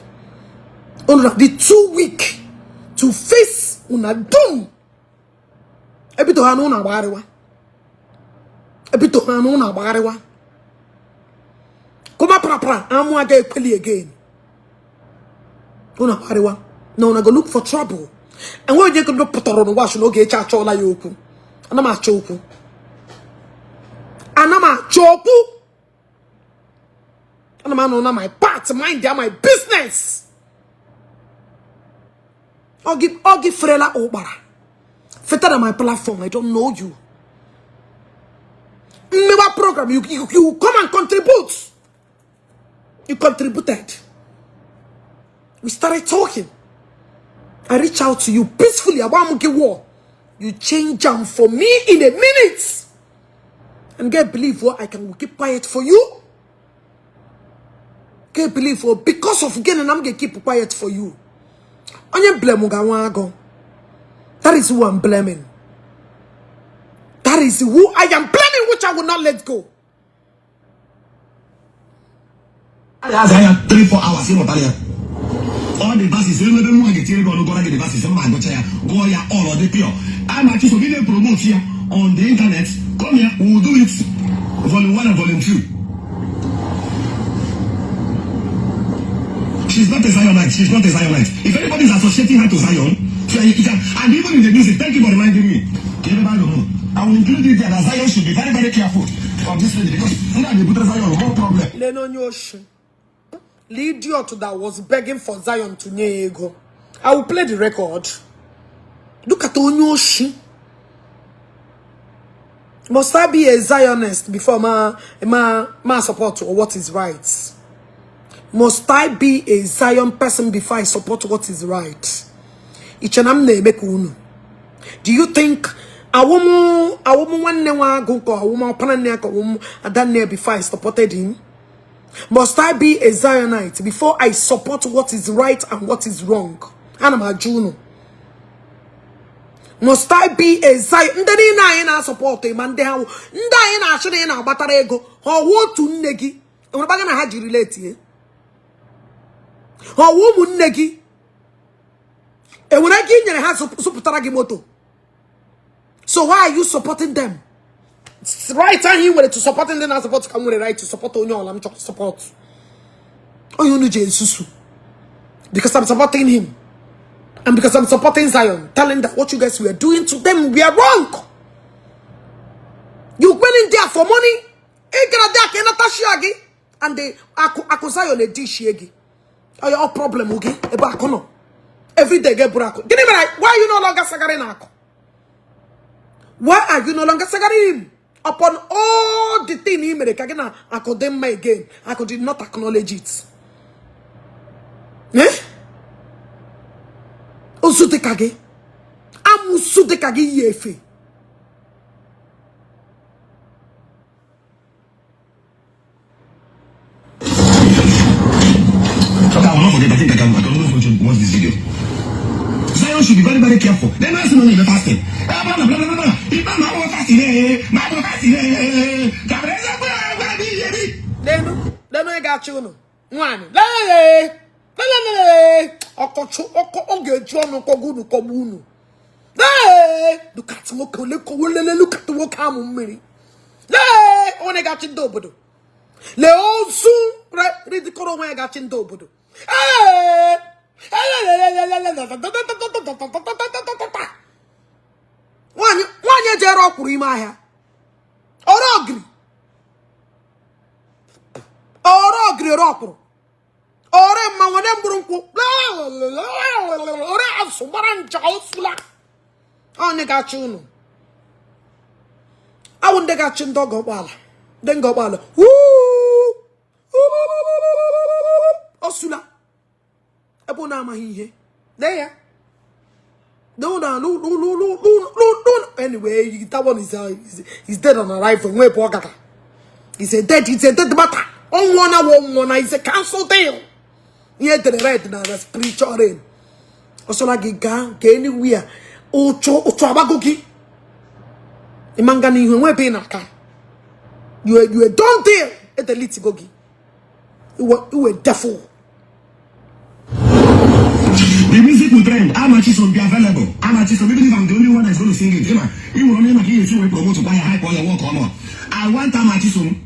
Unu na dị too weak to face una dum. Ebido ha na unu agbagharịwa. Ebido ha na unu agbagharịwa. Kuma pra amụ aga ekweli again. Unu agbagharịwa. Na una go look for trouble. And when you go pụtara n'ụwa asị na Ogechi achọọla ya okwu. Ana m achọ okwu. Ana m achọ okwu. Ana m anọ na my part, mind my business. Ogi frela ụkpara. Feta na my platform, I don't know you. Mmewa program, you come and contribute. You contributed. We started talking. I reach out to you peacefully. Agba m gị war. You change am for me in a minute. And get believe what I can keep quiet for you. Get believe what because of gịnị na m ga-keep quiet for you. Onye blame ga nwa agụ. That is who I'm blaming. That is who I am blaming, which I will not let go. Aza ya 3 4 hours ịrọtara ya. All the verses, ebe mụ ga-etinye gị ọnụ gụọra gị the verses, mma agụcha ya, gụọ ya all ọ dị pure. A na-achị so gị na-promote ya on the internet. Come here, we will do it volume 1 and volume 2. She's not a Zionite. She's not a Zionite. If anybody is associating her to Zion, so you can, and even in the music, thank you for reminding me. I will include it there that Zion should be very, very careful of this lady because now they put Zion more problem. Lene onye oshi. The idiot that was begging for Zion to nye ego. I will play the record. Look at onye oshi. Must I be a Zionist before my support what is right? Must I be a Zion person before I support what is right? Iche na m na-eme ka unu. Do you think awụmụ awụmụ nwanne nwa agụ ka awụmụ ọpara nne ya ka awụmụ adanne ya before I supported him? Must I be a Zionite before I support what is right and what is wrong? Ana m ajụ unu. Must I be a Zion? Ndị niile anyị na-asọpọtụ ịma ndị ha wụ ndị anyị na-achụ na ị na-agbatara ego ha ọwụ otu nne gị enwere gbaga na ha ji relate ye ha ọwụ ụmụnne gị enwere ego i nyere ha zụpụtara gị moto. So why are you supporting them? Right ahụ ị nwere to support ndị na-support ka m nwere right to support onye ọla m chọrọ support. Onye unu ji esusu. Because I'm supporting him. And because I'm supporting Zion, telling that what you guys were doing to them were wrong. You went in there for money. Ị gara there ka ị nata share gị. And they akụ Zion edishie gị. Ọ ya ọ problem gị ebe akụ nọ. Every day gị bụrụ akụ. Gịnị mere why are you no longer sagaring akụ? Why are you no longer sagaring him? Upon all the thing he mere ka gị na akụ dị mma again. Akụ did not acknowledge it. Eh? Ozu dị ka gị. Amụsụ dị ka gị yi efe. Okay, I will not forget. I think I can always watch this video. Zion should be very, very careful. Then I see no need fasting. Blah, blah, blah, blah, blah. If I'm not fasting, eh, ma fasting, eh, Lenu, lenu ị ga-achị unu. Nwaanyị, lee, lee, ọkọchụ, ọkọ, ọ ga-eji ọnụ kọgbu unu, kọgbu unu. Lee, look at nwoke, ole kọwo, lele, look at nwoke amụ mmiri. Lee, onye ga-achị ndị obodo. Lee ozu ridikọrọ onwe ya ga-achị ndị obodo. Ee, nwaanyị nwaanyị ejere ọkwụrụ ime ahịa. Ọrụ ogiri. Ọrụ ogiri ọrụ ọkwụrụ. Ọrụ mmanwụ onye mgburu nkwụ. Ọrụ asụ gbara nja osula. Onye ga-achị unu. Awụ ndị ga-achị ndị ọgọ ụgbọala. Ndị nga ụgbọala. Osula. Ebe unu amaghị ihe. Lee ya. No, no, no, no, no, no, no, no. Anyway, that one is dead on arrival. Nwe ebe ọ gara. It's a dead matter. Ọnwụọ na ọnwụọ na is a cancel deal. Ihe edere red na the spiritual realm. Ọsọla gị gaa ka anywhere. Ụchụ ụchụ agbago gị. Ịma nga n'ihu enwe ebe ị na-aka. You a done deal. Edelitigo gị. You were devil. The music will trend. Amachi will be available. Amachi, so even if I'm the only one that's going to sing it, Emma, you will only make it will promote to buy a hype or your work or not. I want Amachi soon.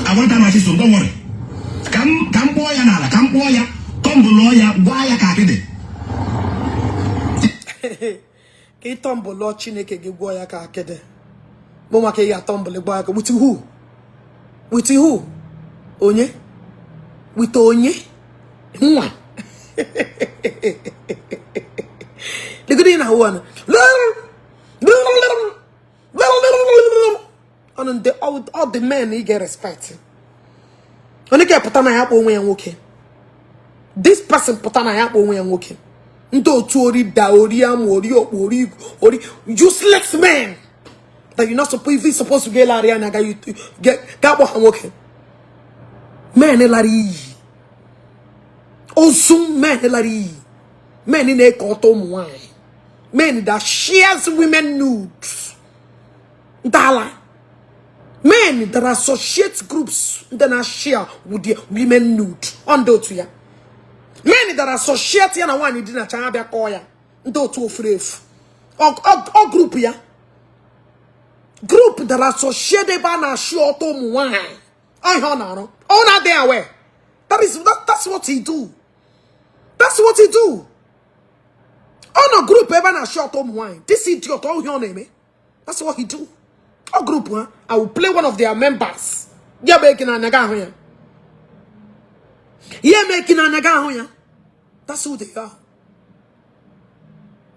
I want Amachi soon. Don't worry. Come, come, boy, nala. Come, boy, come, lawyer. Why ya kakede? Ka ị tọmbụlụ Chineke gị gwọọ ya ka akịdị. Bụ maka ị atọmbụlụ gwa ya ka with who? With who? Onye? With onye? Nwa. Legodi na ahụ anụ. Ọnụ ndị all the men ị ga-respect. Onye ga-apụta na ya kpọ onwe ya nwoke. This person pụta na ya kpọ onwe ya nwoke. Ndị otu ori da ori amụ ori okpu ori ori useless men that you're not supposed even supposed to get larị anya ga ga akpọ ha nwoke. Men lara iyi. Ozu men lara iyi. Men na-eke ọtọ ụmụ nwanyị. Men that shares women nudes. Ndala. Men that associate groups that na share with the women nude. Ndị otu ya. Men that associate ya na nwaanyị dị na cha abịa kọọ ya. Ndị otu ofuru efu. Ọ group ya. Group that associate ebe a na-ashị ọtọ ụmụ nwaanyị. Ọ ihe ọ na-arụ. Ọ na-adịghị aware. That's what he do. That's what he do. Ọ nọ group ebe a na-ashị ọtọ ụmụ nwaanyị. This idiot, ọ ihe ọ na-eme. That's what he do. Ọ group ha. I will play one of their members. Ya bụ eke na anya ga ahụ ya. Ya eme eke na anya ga ahụ ya. That's who they are.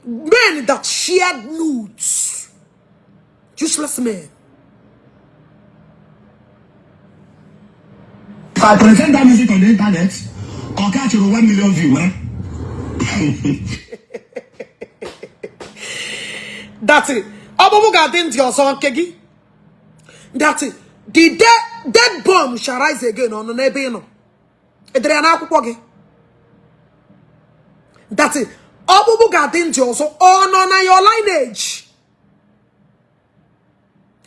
Men that shared nudes. Useless men. If I present that music on the internet, I'll catch you 1 million view, man. That's it. Ọbụbụ ga-adị ntị ọzọ nke gị. That's it. The dead bomb shall rise again ọ nọ n'ebe ị nọ. Edere ya n'akwụkwọ gị. That's it. Ọkpụkpụ ga-adị ntị ọzọ ọ nọ na your lineage.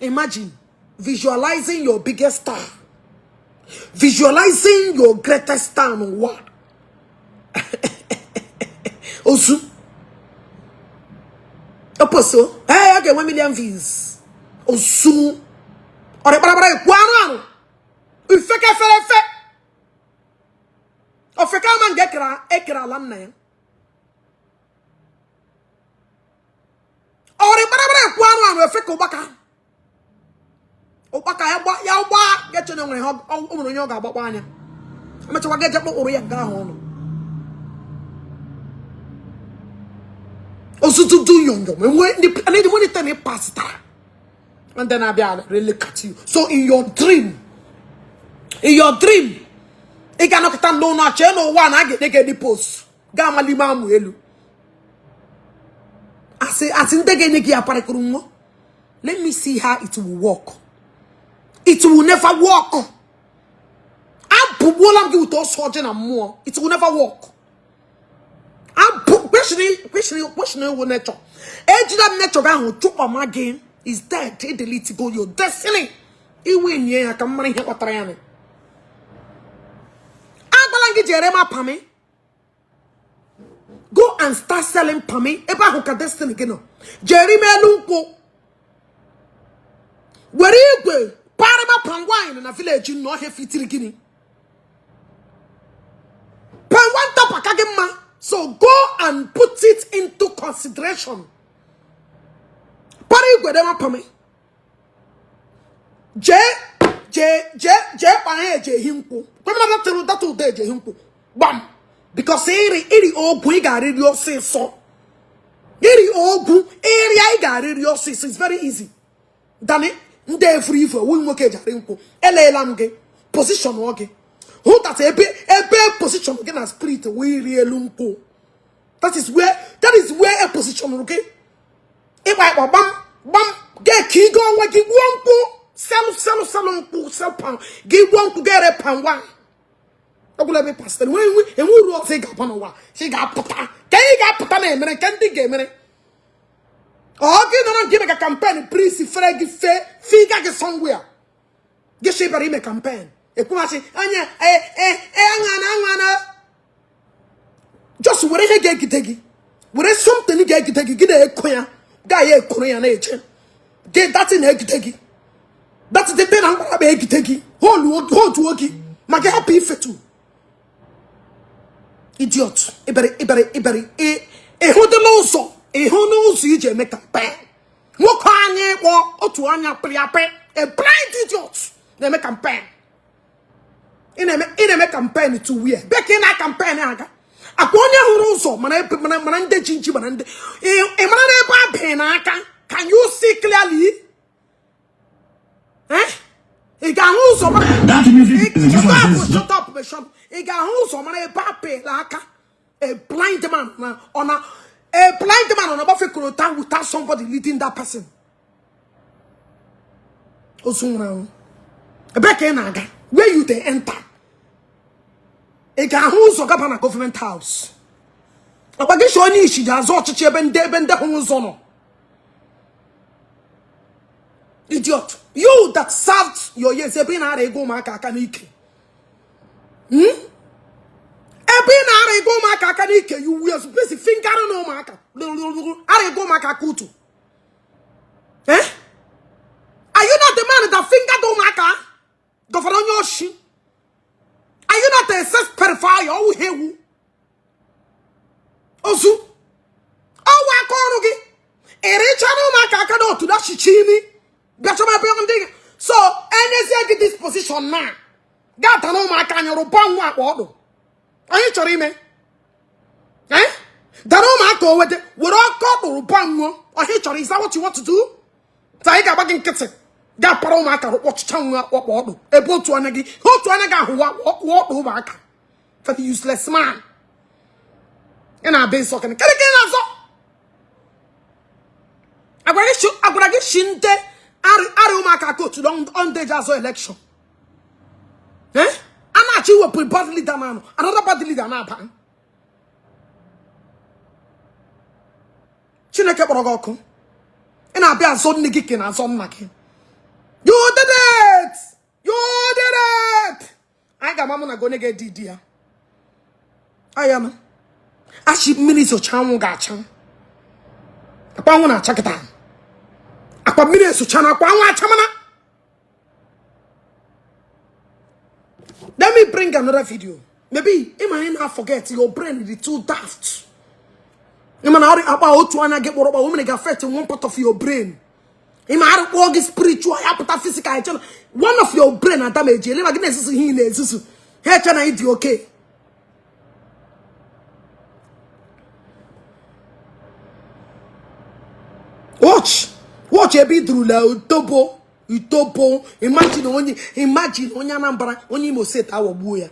Imagine visualizing your biggest star. Visualizing your greatest star n'ụwa. Ozu. Oposo. Hey, a ga-enwe million views. Ozu. Ọrịkparabara ekwu arụ arụ. Ifeke fere efe. Ofeke ama nga ekere ala nna ya. Ọrịkparabara ekwu arụ arụ efe ka ụgbaka. Ụkpaka ya gbaa ga-eche na nwere o nwere onye ọ ga-agbakwa anya. Emechakwa ga-eje kpọkpụrụ ya nga ahụ ọnụ. Ozududu yonyom. Enwe ndị ten pasitara. And then I'll really look at you. So in your dream, ị ga-anọkọta n'ụlọ achọ n'ụwa na a ga-enye gị any post. Gaa amalime amụ elu. Asị ndị ga-enye gị aparịkụrụ nwa. Let me see how it will work. It will never work. Abụgbuola m gị ụtọ ọsọ ọjị na mmụọ. It will never work. Question ewu nature. Ejila m nature gị ahụ chụkpama gị. Is dead. E delete go your destiny. Iwe nye ya ka m mara ihe kpatara ya. Agbala gị jere ma pami. Go and start selling pami. Ebe ahụ ka destiny gị nọ. Jere m elu nkwụ. Were igwe parịma palm wine na village nọ ọhịa fitiri gịnị. Palm wine top aka gị mma. So go and put it into consideration. Para igwe dema pami. Jee jee jee jee kpaa ya eje ehi nkwụ. Kwemena datụrụ data ụda eje ehi nkwụ. Gbam. Because iri ogwu ị ga-arịrị ọsịsọ. Iri ogwu iri ị ga-arịrị ọsịsọ. It's very easy. Dani ndị efuru ife owu nwoke eji arị nkwụ. Eleela m gị. Position ọ gị. Hụ that ebe position gị na spirit wee iri elu nkwụ. That is where a position gị. Ịkpa ịkpa gbam gbam ga-eke igo onwe gị gbuo nkwụ. Selụ nkwụ sel pan gị gbuo nkwụ ga-ere pan wine. Ọgwụla ebe pastọ enwe uru ọzọ ị ga-aba n'ụwa. Ị ga-apụta ka ị ga-apụta na-emere nke ndị ga-emere. Ọ gị nọrọ nke ime ka kampen prisi fere gị fee figa gị somewhere. Gị sị bịara ime kampen. Ekwumasị anya aṅana aṅana. Just were ihe ga-egide gị. Were something ga-egide gị gị na-eko ya. Gaa ya ekoro ya na-eche. Gị datị na-egide gị. Datị dị na mkparaba egide gị. Holduo gị. Ma gị hapụ ifetu. Idiot. Ịbịara ịhụdịla ụzọ. Ịhụ n'ụzọ iji eme kampen. Nwoke anya ịkpọ otu anya pịrị apị. A blind idiot na-eme kampen. Ị na-eme kampen to where? Bịa ka ị na-kampen aga. Akwa onye hụrụ ụzọ mana ndị ji nji mana ndị ị mara na ebe abịa n'aka. Can you see clearly? Eh? Ị ga-ahụ ụzọ That music is this one. Up, shut up, meshọn. Ị ga-ahụ ụzọ mara ebe a pịla aka. A blind man na ọ na a blind man ọ na-agbafe korota without somebody leading that person. Ozu nwụrụ anwụ. Ebe ka ị na-aga? Where you dey enter? Ị ga-ahụ ụzọ gaba na government house. Ọkwa gị si onye isi ji azụ ọchịchị ebe ndị ebe ndị hụ ụzọ nọ. Idiot. You that served your years ebe ị na-ara ego ụmụaka aka n'ike. Ebe ị na-ara ego ụmụaka aka n'ike, you were busy fingering na ụmụaka. Ara ego ụmụaka aka utu. Eh? Are you not the man that fingered ụmụaka? Governor onye oshi. Are you not a sex pedophile? Ọwụ hewu. Ozu. Ọwụ aka ọrụ gị. Ịrịchara ụmụaka aka n'otu dachichi imi. Bịa chọba ebe ndị gị. So, enyezie gị this position now. Gaa tara ụmụaka anyị rụba nwa akpa ọdụ. Anyị chọrọ ime. Eh? Dara ụmụaka owede were ọkọ ọdụ rụba nwa. Ọhịa chọrọ, is that what you want to do? Taa anyị ga-agba gị nkịtị. Gaa para ụmụaka rụkpọchicha nwa akpọkpọ ọdụ. Ebe otu anya gị, otu anya gị ahụwa ọkpụ ọdụ ụmụaka. For the useless man. Ị na-abịa nsọ kịnị. Kịnị ka ị na-azọ? Agwara gị shi ndị arị ụmụaka aka otu ndị eji azọ election. Eh? A na-achọ iwepụ bad leader na anọ. Another bad leader na-aba. Chineke kpọrọ gị ọkụ. Ị na-abịa azọ nne gị ka ị na-azọ nna gị. You did it! You did it! Anyị ga-ama mụ na gị onye ga-edi di ya. Aya m. Achị mmiri zocha anwụ ga-acha. Akwa anwụ na-acha kịta. Akwa mmiri ezocha na akwa anwụ achamana. Let me bring another video. Maybe ị ma ị na-forget your brain is too daft. Ị ma na ọrịa akpa otu anya gị kpọrọ kpọ omere ga-affect one part of your brain. Ị ma arụkpọ gị spiritual ya pụta physical eche na one of your brain na damage ele ma gị na-ezuzu ihe ị na-ezuzu. Ha eche na ị dị okay. Watch. Watch ebe ị durula utobo itobo. Imagine onye imagine onye Anambra onye Imo State aghọgbuo ya.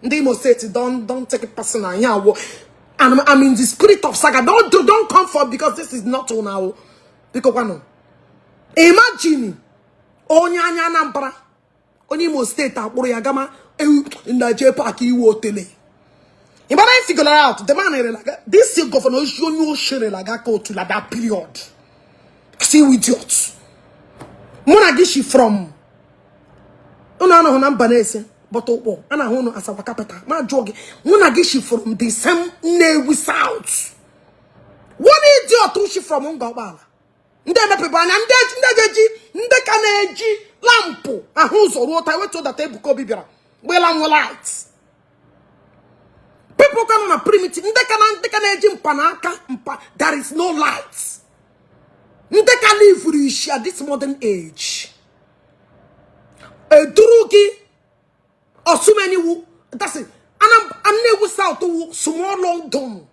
Ndị Imo State don't take it personal. Ihe awọ. And I'm in the spirit of saga. Don't come for because this is not now. Biko kwanụ. Imagine onye anya Anambra onye Imo State akpụrụ ya gama na jee park iwe otele. Ịmara I figured out the man relaga this governor oshi onye oshi relaga ka otu la that period. See idiot. Mụ na gị shi from unu anọghị na mba na-ese but ụkpọ a na-ahụ unu Asaba capital ma jụọ gị mụ na gị shi from the same Nnewi South. One idiot shi from Ngọkpala. Ndị emepebe anya ndị eji ndị ka na-eji lampụ ahụ ụzọ ruo taa wetu data Ebuka Obi bịara gbela nwe light. People ka nọ na primitive ndị ka na-eji mpa n'aka mpa there is no light. Ndị ka livuru ishi at this modern age. Eduru gị ọsụmeni wu that's it. Nnewi South wu small London.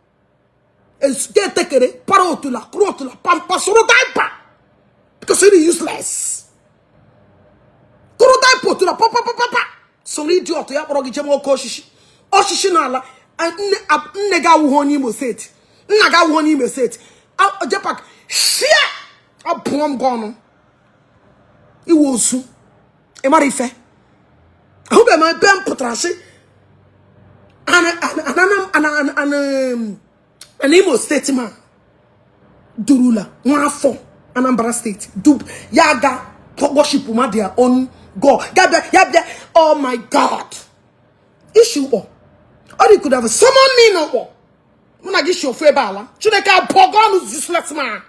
Etekere para otula kuru otula pampa soro diaper because it is useless. Kuru diaper otula pa pa pa pa pa. Soro idiot ya kpọrọ gị jem oke oshishi. Oshishi n'ala nne gị awụghị onye Imo State. Nna gị awụghị onye Imo State. Jepak shia abụọ m gị ọnụ. Iwe ozu. Ị mara ife. Ahụbeghị m ebe m pụtara sị an Imo State man durula nwa afọ Anambra State dub ya ga worship ma their own God. Ya bịa oh my God. Issue ụkpọ. Or you could have summoned me n'ụkpọ. Mụ na gị si ofu ebe ala. Chineke abụọ gị ọnụ useless man.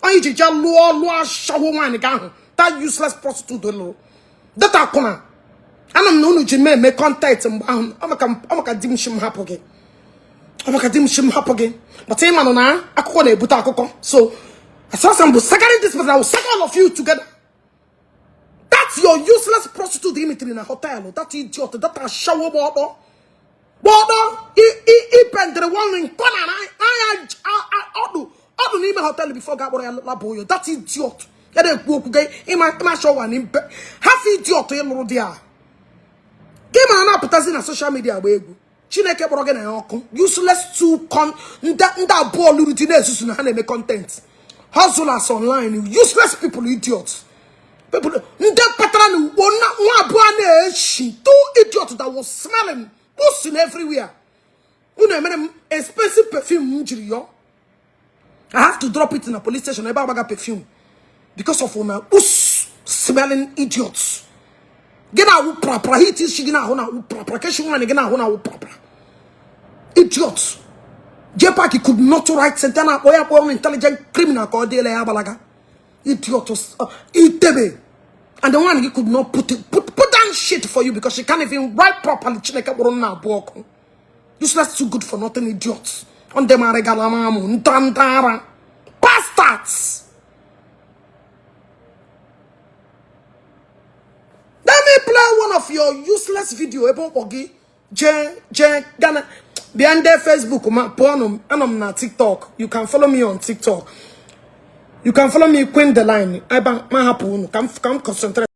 Onye ji jee lụọ lụọ ashawo nwaanyị gị ahụ. That useless prostitute lụrụ. Data akwụna. Ana m na unu ji mee eme contact mgbe ahụ. Ọ maka di m shi m hapụ gị. Ọ maka di m shi m hapụ gị. But ị manụ na akụkọ na-ebute akụkọ. So, as far as I'm sagaring this person, I will saga all of you together. That's your useless prostitute imitiri na hotel. That idiot, that ashawo gbọdọ. Gbọdọ, i bendere one in corner anya ọdụ ọdụ n'ime hotel before ga kpọrọ ya labụ oyo. That idiot. Ya na-ekwu okwu gị ịma showa na mbe. Half idiot ị lụrụ di a. Gị ma Unu na-apụtazi na social media agba egwu. Chineke kpọrọ gị na ya ọkụ. Useless two con ndị abụọ lụrụ di na-esusu na ha na-eme content. Hustlers online, useless people, idiots. People ndị kpatara na ugbo nwa abụọ na-eshi, two idiots that was smelling pussy everywhere. Unu emere m expensive perfume m jiri yọọ. I have to drop it in a police station ebe agbaga perfume because of una us smelling idiots. Gị na-awụ prapra hit isi gị na-ahụ na-awụ prapra keshi nwaanyị gị na-ahụ na-awụ prapra. Idiots. JPAC could not write sentence na akpọ ya akpọ intelligent criminal ka ọ dịla ya agbalaga. Idiot. Itebe. And the one he could not put it, put down shit for you because she can't even write properly. Chineke kpọrọ nna abụọ ọkụ. Useless, too good for nothing idiots. On them are ntantara. Bastards. Let me play one of your useless video. Ebe ọkpọ gị jee jee Ghana. Bịa ndị Facebook ma pụọ anọ m na TikTok. You can follow me on TikTok. You can follow me, Queen the Line. Ebe ma hapụ unu ka m concentrate.